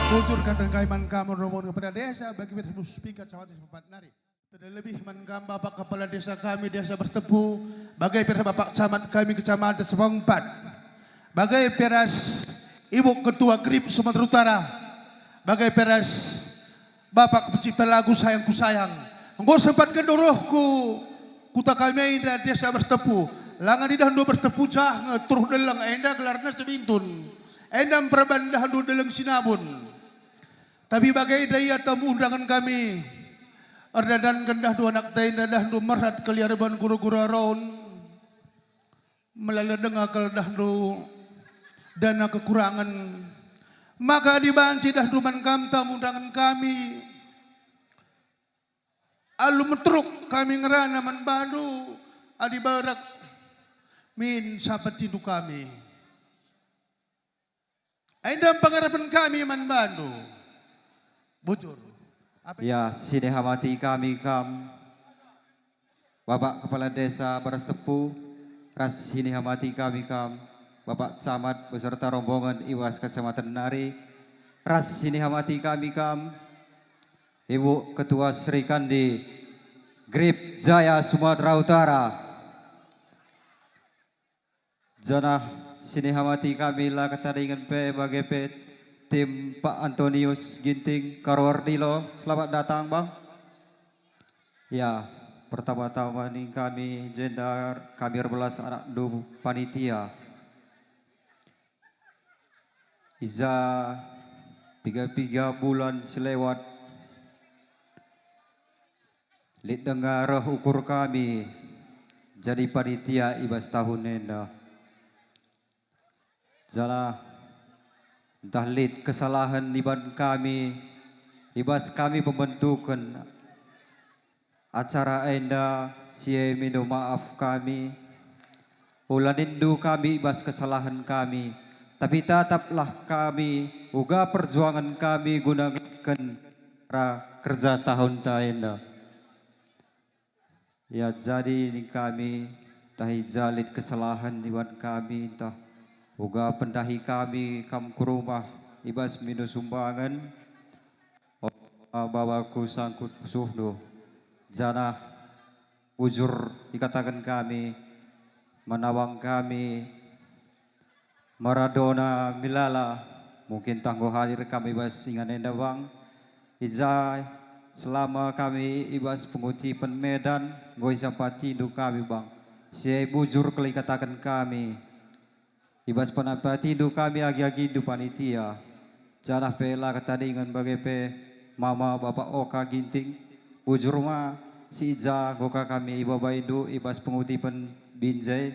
Bujur kata kai man kam rombongan kepala desa, bagi pe ras muspika kecamatan Sepapat nari. Terlebih man kam Bapak Kepala Desa kami Desa Berstepu, bage pe ras Bapak Camat kami Kecamatan Sepapat, bage pe ras Ibu Ketua GRIP Sumatera Utara, bage pe ras Bapak pencipta lagu Sayang Ku Sayang. Enggo sempat genduh roh ku kuta kami enda Desa Berstepu. Langan idahndu Berstepu jah nge teruh deleng enda gelarna Sebintun. Enda mperban idahndu deleng Sinabun. Tapi bage enda ia tamu undangen kami. Erdadan gendahndu anak tenda dahndu merhat keliar ban guru-guru aron. Melala denga kal dahndu dana kekurangen. Maka adi banci dahndu man kam tamu undangen kami. Alu meteruk kami ngerana man bandu adi barak min sapetindu kami. Enda pengarapen kami man bandu. Bujur. Apa Ya, sinihamati kami kam, Bapak Kepala Desa Berstepu, ras sinihamati kami kam, Bapak Camat beserta rombongan i bas kecamatan nari, ras sinihamati kami kam, Ibu Ketua Serikandi GRIP Jaya Sumatera Utara. Janah sinihamati kami la ketadingen pe bage pe tim Pak Antonius Ginting Karuardilo. Selamat datang, Bang. Ya, pertama-tama ning kami jenda kami erbelas anakndu panitia. Iza piga-piga bulan selewat lit denga reh ukur kami jadi panitia i bas tahun enda. Janah ntah lit kesalahen iban kami, i bas kami pembentuken acara enda, si e mindo maaf kami. Ula nindu kami i bas kesalahen kami, tapi tataplah kami uga perjuangen kami guna ngelaken ra kerja tahunta enda. Ya, jadi ning kami, ntah i ja lit kesalahen iban kami, ntah uga pendahi kami kam ku rumah i bas mindo sumbangen, o baba ku sangkut pusuhndu, janah bujur ikataken kami, man awang kami, Maradona milala, mungkin tah enggo hadir kami i bas ingan enda, Bang. I ja selama kami i bas pengutipen Medan, enggo isampatindu kami, Bang. Si e bujur kal ikataken kami. I bas penampatindu kami agi-agindu panitia. Janah pe la ketadingen bage pe mama Bapak Oka Ginting, bujur ma si i ja enggo ka kami ibabaindu i bas pengutipen binjai,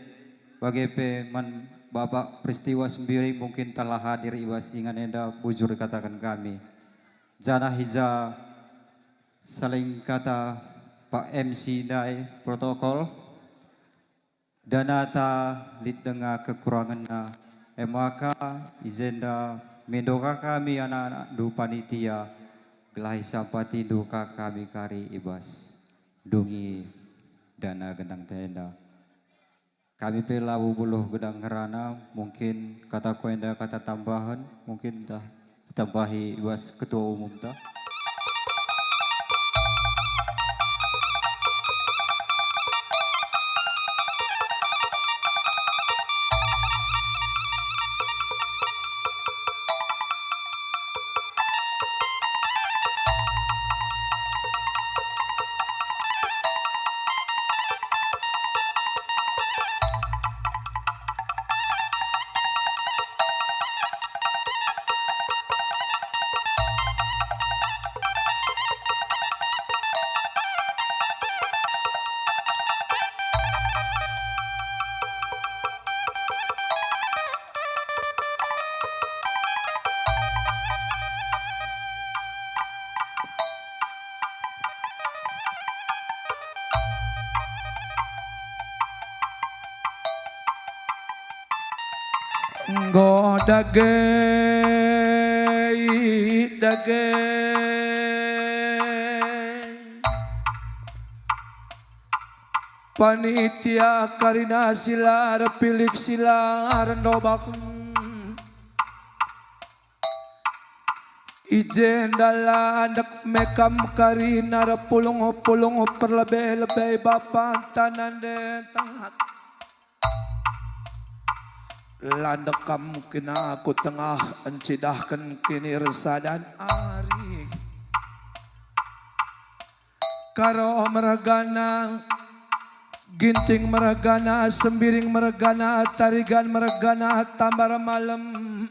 bage pe man Bapak Peristiwa Sembiring mungkin telah hadir i bas ingan enda bujur ikataken kami. Janah i ja saling kata Pak M C ndai protokol. Danata lit denga kekurangenna, e maka i jenda mindo ka kami anak-anakndu panitia, gelah isampatindu ka kami kari i bas dungi dana gendang enda. Kami pe labo beluh gedang ngerana, mungkin kataku enda kata tambahen, mungkin dah itambahi i bas ketua umumta. Enggo dage, dage. Panitia karina silar pilik silar nobak. I jenda landek mekam karina erpulung-pulung perlebe-lebe bapanta nandenta. Landek kam kina ku tengah encidahken kinirsadan ari. Karo mergana, Ginting mergana, Sembiring mergana, Tarigan mergana, Tambar Malem,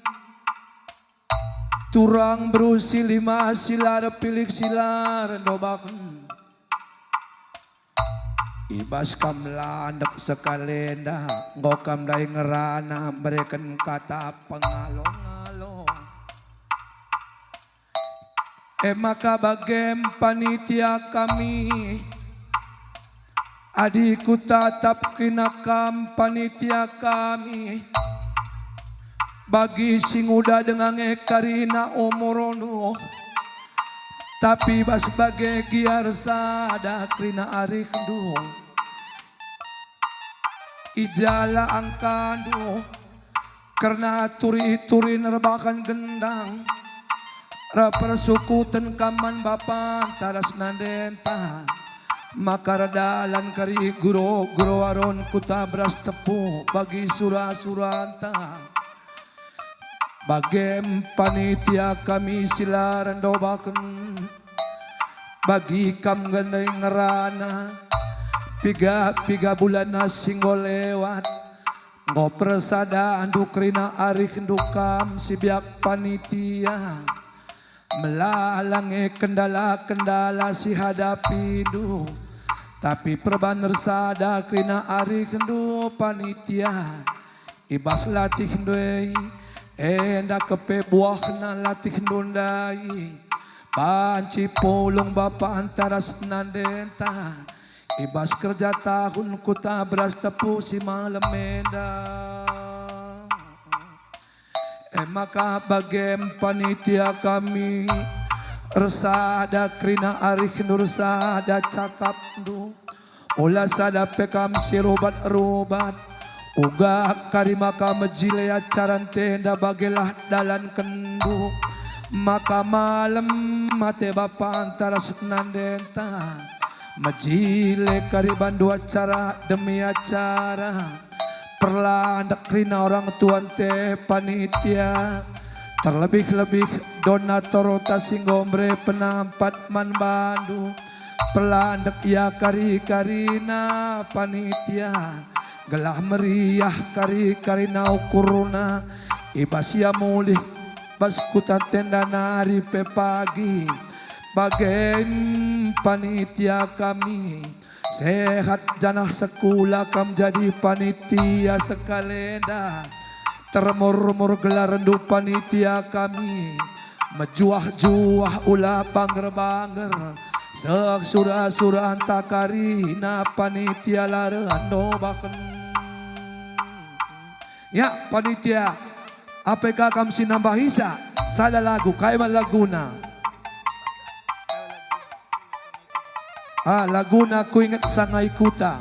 Turang Beru, Silima, Silar Pilik, Silar Ndobaken. I bas kam landek sekalenda, enggo kam ndai ngerana mereken kata pengalo-ngalo. E maka bagem panitia kami, adi kutatap kerina kam panitia kami, bagi si nguda denga nge karina umurndu, tapi bas bage gia ersada kerina arihndu. I jala angkandu, kerna turi-turi nerbakan gendang, rap persukuten kam man bapanta ras nandenta, maka erdalan kari guro-guro Aron kuta beras tepu bagi sura-suranta. Bagem panitia kami Silar Ndobaken, bagi kam ngendai ngerana, piga-piga bulan si enggo lewat, enggo persadandu kerina arihndu kam si biak panitia. Melala nge kendala-kendala si hadapindu, tapi perban ersada kerina arihndu panitia. I bas latihndu e, enda kepe buahna latihndu ndai, banci pulung bapanta ras nandenta. I bas kerja tahun kuta beras tepu si malem enda. E maka bagem panitia kami, ersada kerina arihndu, ersada cakapndu. Ola sada pe kam si rubat-rubat. Uga kari maka mejile acara ntenda bagelah dalankenndu. Maka malem ate bapanta ras nandenta. Mejile kari bandu acara demi acara. Perlandek kerina orang tua nte panitia, terlebih-lebih donator ota si enggo mbere penampat man bandu. Perlandek ia kari-karina panitia, gelah meriah kari-karina ukurna, i bas ia mulih bas kuta ntenda nari pe pagi. Bagem panitia kami, sehat janah sekula kam jadi panitia sekalenda. Termurmur gelarndu panitia kami, mejuah-juah ula bangger-bangger, seh sura-suranta karina panitia la reh ndobaken. Ya, panitia, ape ka kam si nambahisa sada lagu, kai man laguna? Ah, laguna Kuinget Sanga i Kuta.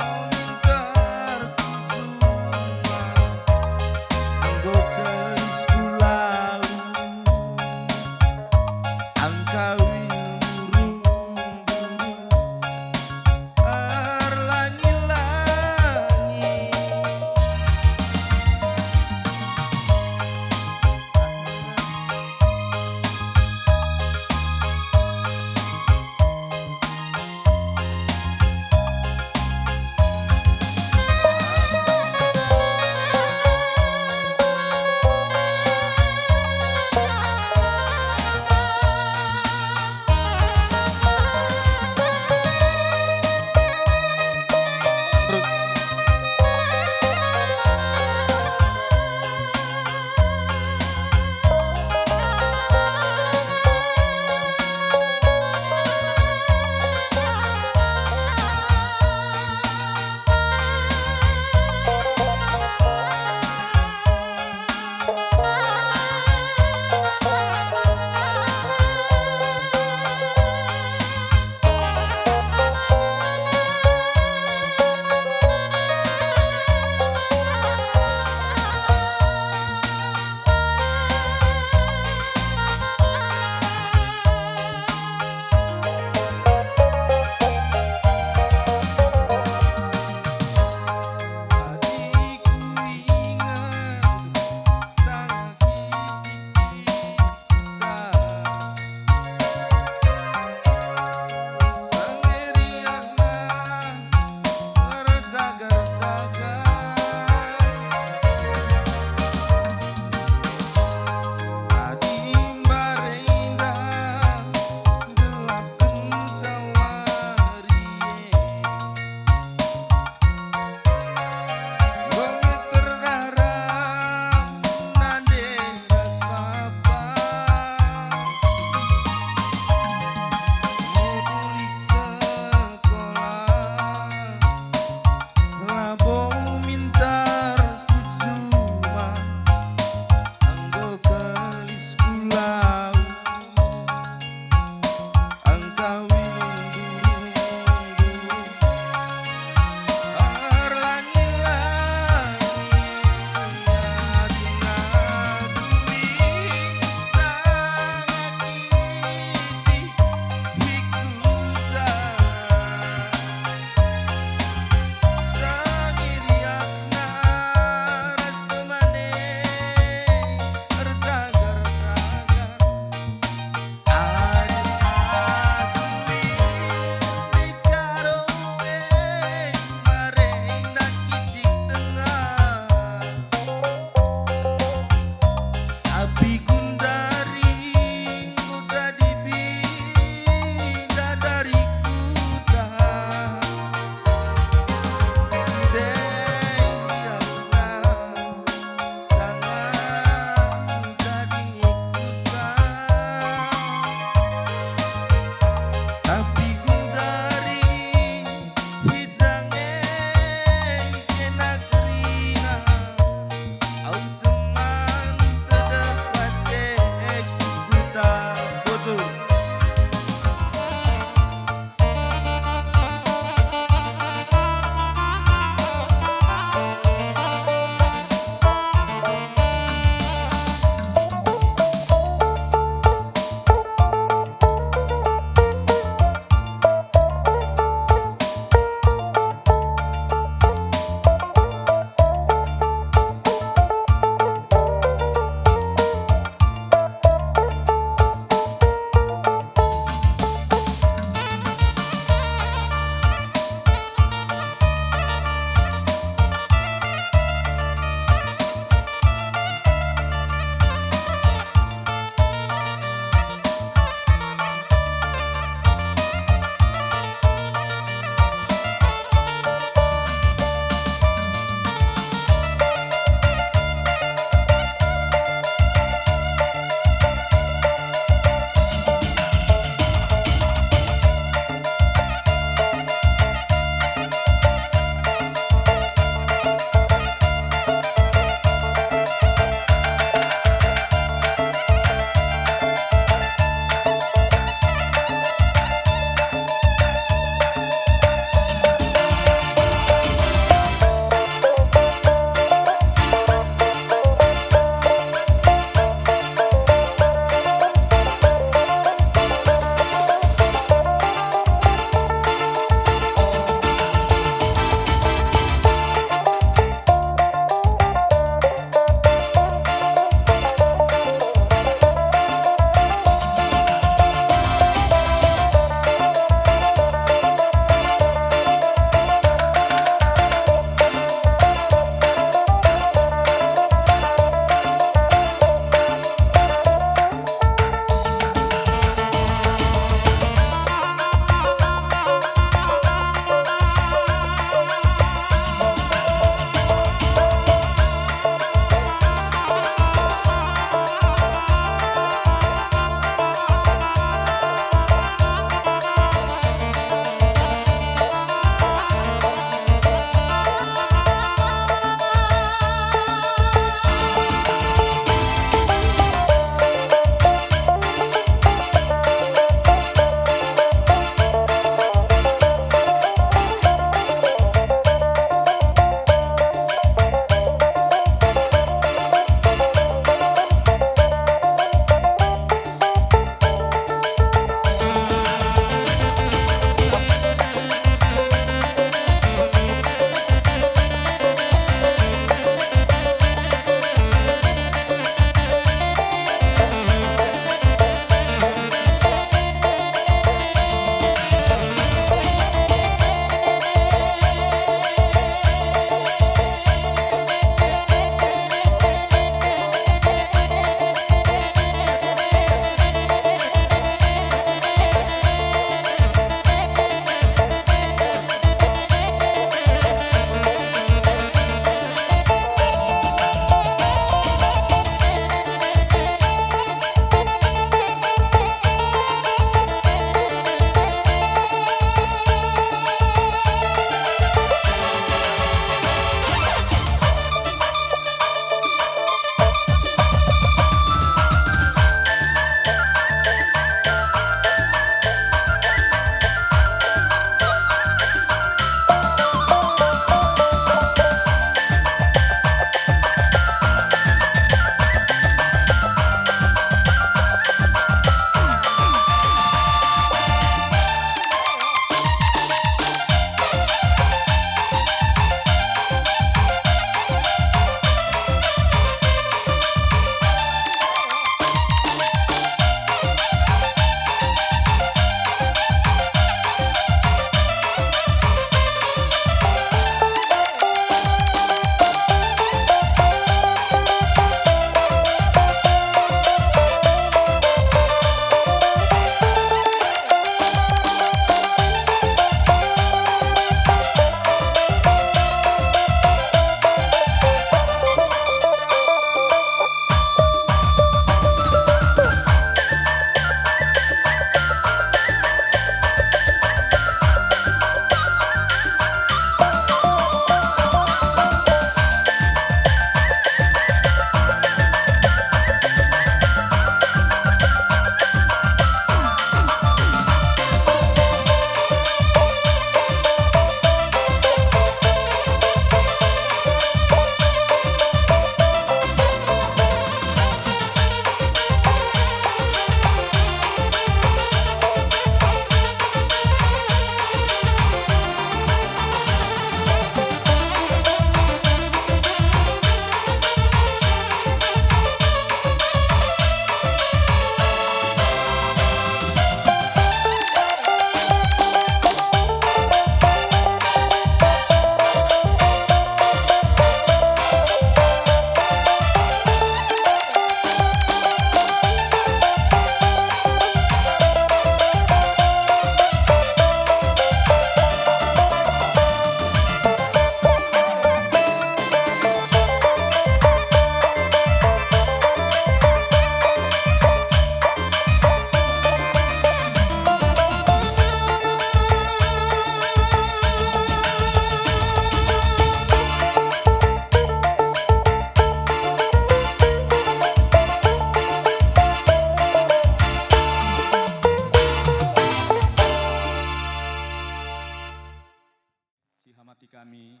kami,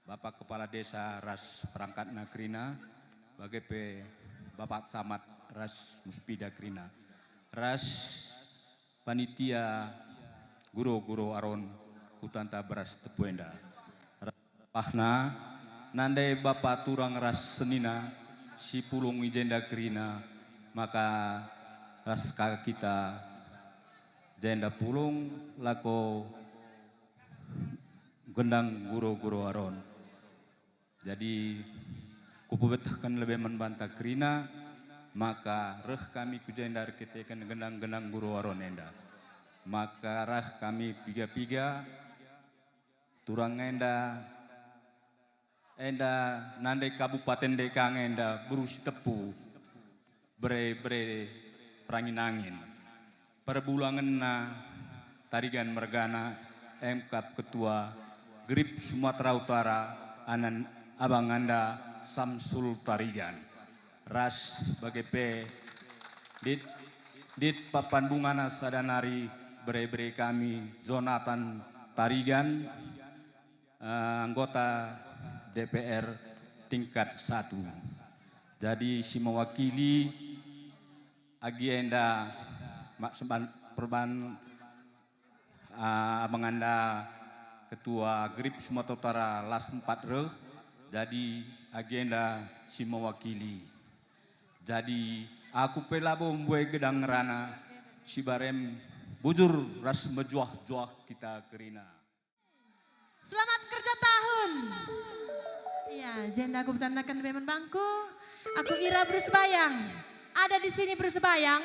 Bapak Kepala Desa ras perangkatna kerina, bage pe Bapak Camat ras Muspida kerina, ras panitia guru-guru Aron kutanta beras tepu enda. Pahna, nandai bapa turang ras senina si pulung i jenda kerina, maka ras ka kita jenda pulung lako gendang guru-guru Aron. Jadi, kupebetehken lebe man banta kerina, maka reh kami ku jenda erkiteken gendang-gendang guru Aron enda. Maka reh kami piga-piga, turang enda, enda nande Kabupaten Dekang enda beru si tepu, bere-bere perangin-angin. Perbulangenna Tarigan mergana, emkap ketua Grip Sumatera Utara, anan abanganda Samsul Tarigan. Ras bage pe dit, dit papan bungana sada nari bere-bere kami Jonathan Tarigan, eh, anggota D P R tingkat satu. Jadi si mewakili agi enda mak semban-, perban, eh, abanganda ketua Grip Sumatera Utara las empat reh, jadi agi enda si mewakili. Jadi aku pe labo mbue gedang ngerana, si barem bujur ras mejuah-juah kita kerina. Selamat kerja tahun. Iya, jenda aku petandaken be man bangku. Aku Ira beru Sebayang. Ada di sini beru Sebayang?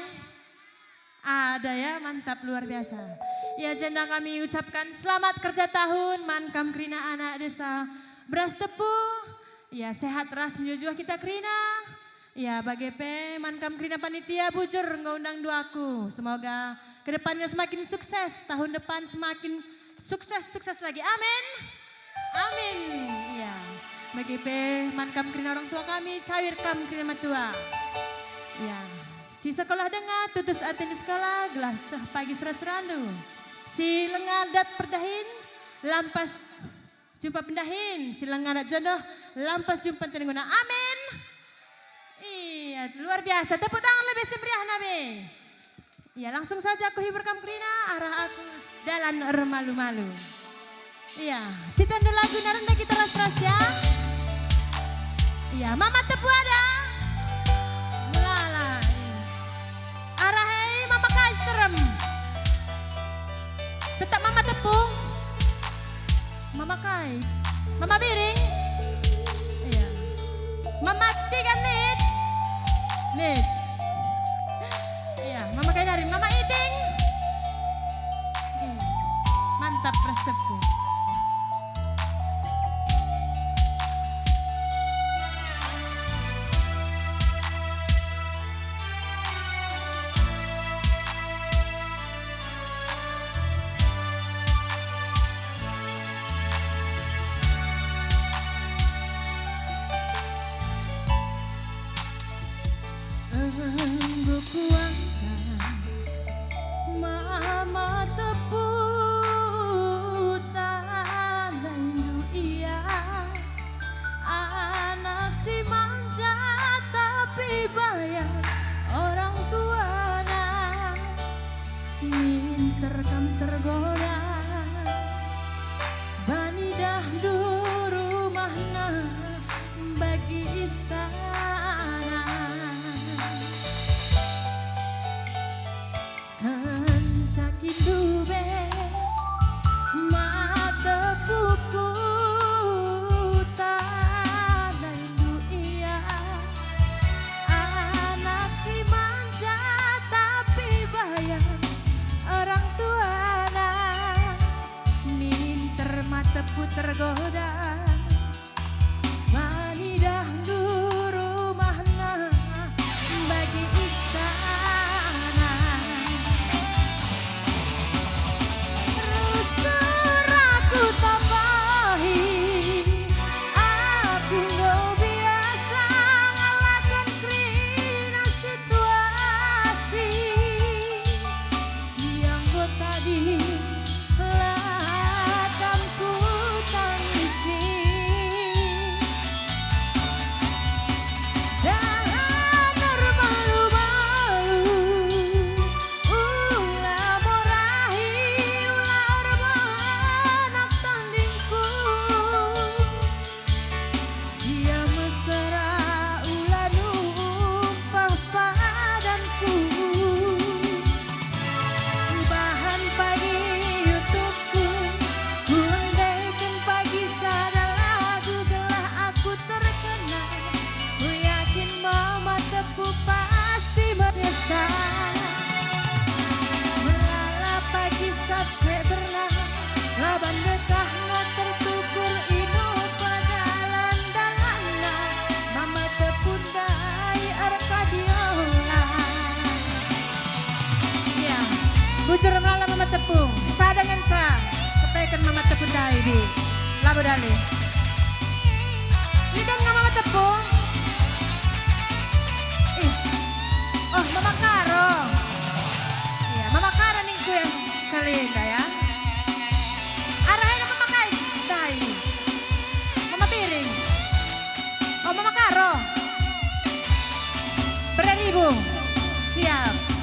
Ada ya, mantap, luar biasa. Ya, jenda kami ucapkan selamat kerja tahun man kam kerina anak desa Beras Tepu. Ya, sehat ras mejuah-juah kita kerina. Ya, bage pe man kam kerina panitia bujur enggo undang duaku. Semoga kedepannya semakin sukses, tahun depan semakin sukses, sukses lagi. Amin. Amin. Ya. Bage pe man kam kerina orang tua kami, cawir kam kerina metua. Ya. Si sekolah denga, tutus aten di sekolah, gelah seh pagi sura-surandu. Si lenga dat perdahin, lampas jumpa pendahin, si lenga dat jodoh, lampas jumpa tengguna. Amin. Iya, luar biasa. Tepuk tangan lebih si meriahna be. Iya, langsung saja aku hibur kam kerina, arah aku dalan ermalu-malu. Iya, si tendu lagu naren kita ras-ras ya. Iya, Mama Tepu ada. Melala. Arah hei, Mama Kais terem. Tetap Mama Tepu. Mama Kai. Mama Biring. Iya. Mama Tiga Nit. Nit. Iya, Mama Kai dari Mama Iding. Iya. Mantap, Pres Tepu. Enggo kuangkat Mama Tepu tandaindu ia, anak si manja tapi bayar orang tuana. Minter kam tergoda, bani dahndu rumahna bagi istana. Kenca kindu be mata puku tandaindu ia, anak si manja tapi bayar orang tuana. Minter mata puku tergoda, bani dahndu rumahna bagi istana. Rusur aku tambahi, aku enggo biasa ngalaken kerina situasi. Ia enggo tadi la kam kutanggung. Labo dali. Lit denga Mama Tepu? Ih. Oh, Mama Karo. Iya, Mama Karo ningku yang sekali enda ya. Arah enda Mama Kai, Kai. Mama Biring. Oh, Mama Karo. Bere ribu. Siap.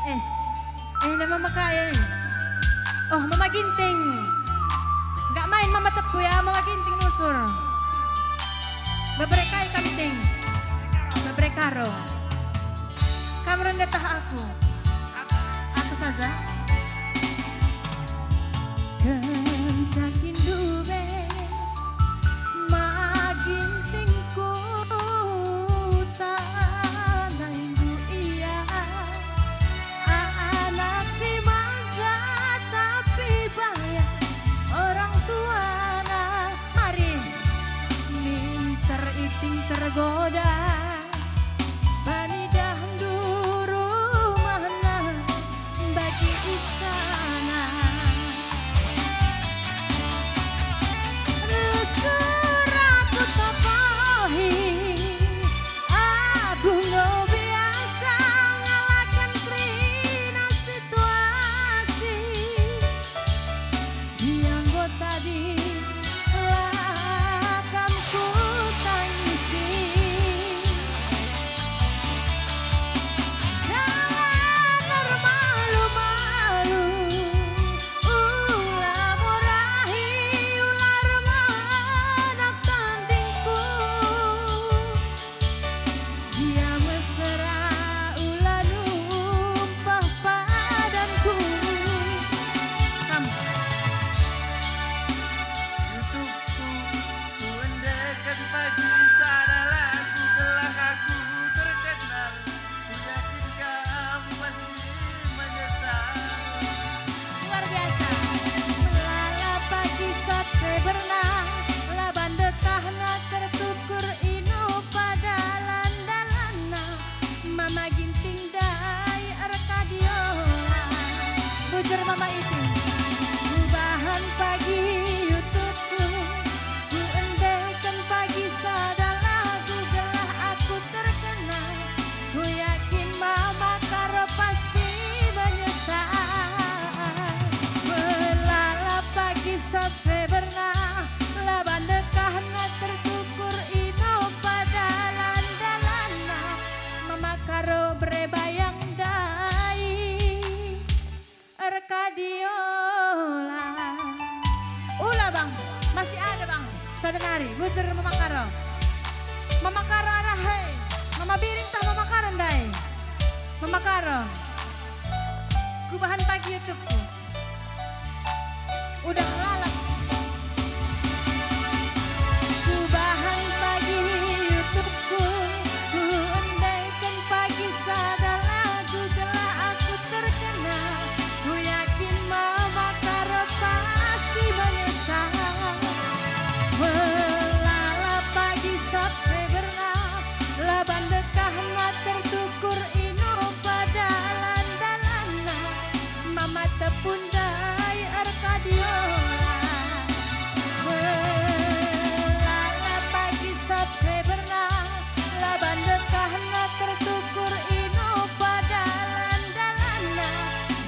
Es. Eh, enda Mama Kai. Oh, Mama Ginting. Enggak main Mama Tepu ya, Mama Ginting nusur. Bebere Kai Kanting. Bebere Karo. Kam rendetah aku. Aku saja. Kenca kin ndube Mama Ginting ku tanai, ndu ia anak si manja tapi baya orang tuana. Mari minter iting tergoda. Bani dahndu rumahna bagi istana. Rusur aku tapahi, aku enggo biasa ngalaken kerina situasi. Dia enggo tadi la kam kutangisi. Jangan ermalu-malu, ula morahi, ula ermanak tandingku. Dia mesera ula numpah padanku. Kam. Youtube-ku, kuendeken pagi sada lagu gelah aku terkenal. Kuyakin kam pasti menyesal. Luar biasa. Melala pagi subscriberna, la ban dekahna tertukur ino pa dalan-dalanna. Mama Ginting ndai erkadiola. Bujur Mama Iting. Kubahan pagi YouTube-ku, kuendeken pagi sada lagu gelah aku terkenal. Kuyakin Mama Karo pasti menyesal. Melala pagi subscriberna, la ban dekahna tertukur ino pa dalan-dalanna. Mama Karo bere bayang ndai erkadiola. Ula, Bang, masih ada, Bang. Sada nari, bujur Mama Karo. Mama Karo arah, hei. Mama Biring tah Mama Karo ndai. Mama Karo. Kubahan pagi YouTube-ku. Udah lalap. Kubahan pagi YouTube-ku, kuendeken pagi sada lagu gelah aku terkenal. Kuyakin Mama Karo pasti menyesal. Melala pagi subscriberna, la ban dekahna tertukur ino pa dalan-dalanna. Mama Tepu ndai erkadiola. Melala pagi subscriberna, la ban dekahna tertukur ino pa dalan-dalanna.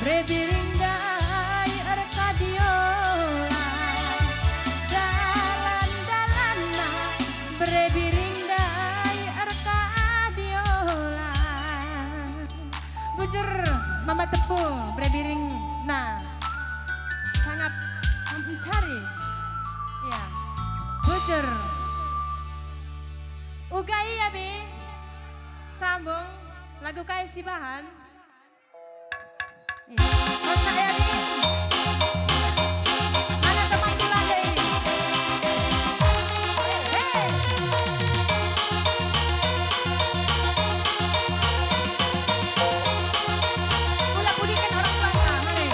Bere Biring ndai erkadiola. Dalan-dalanna, Bere Biring ndai erkadiola. Bujur Mama Tepu, Bere Biring, nah. Sangap mencari. Ya. Bujur. Uga ia, Bi. Sambung lagu kai sibahan? Iya. Kocak ya, Bi. Mana teman Belanda ini? Hei. Ula pudiken orang Belanda, mari.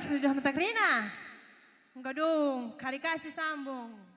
Tujuh mata kerina. Enggo dung, kari kasih sambung.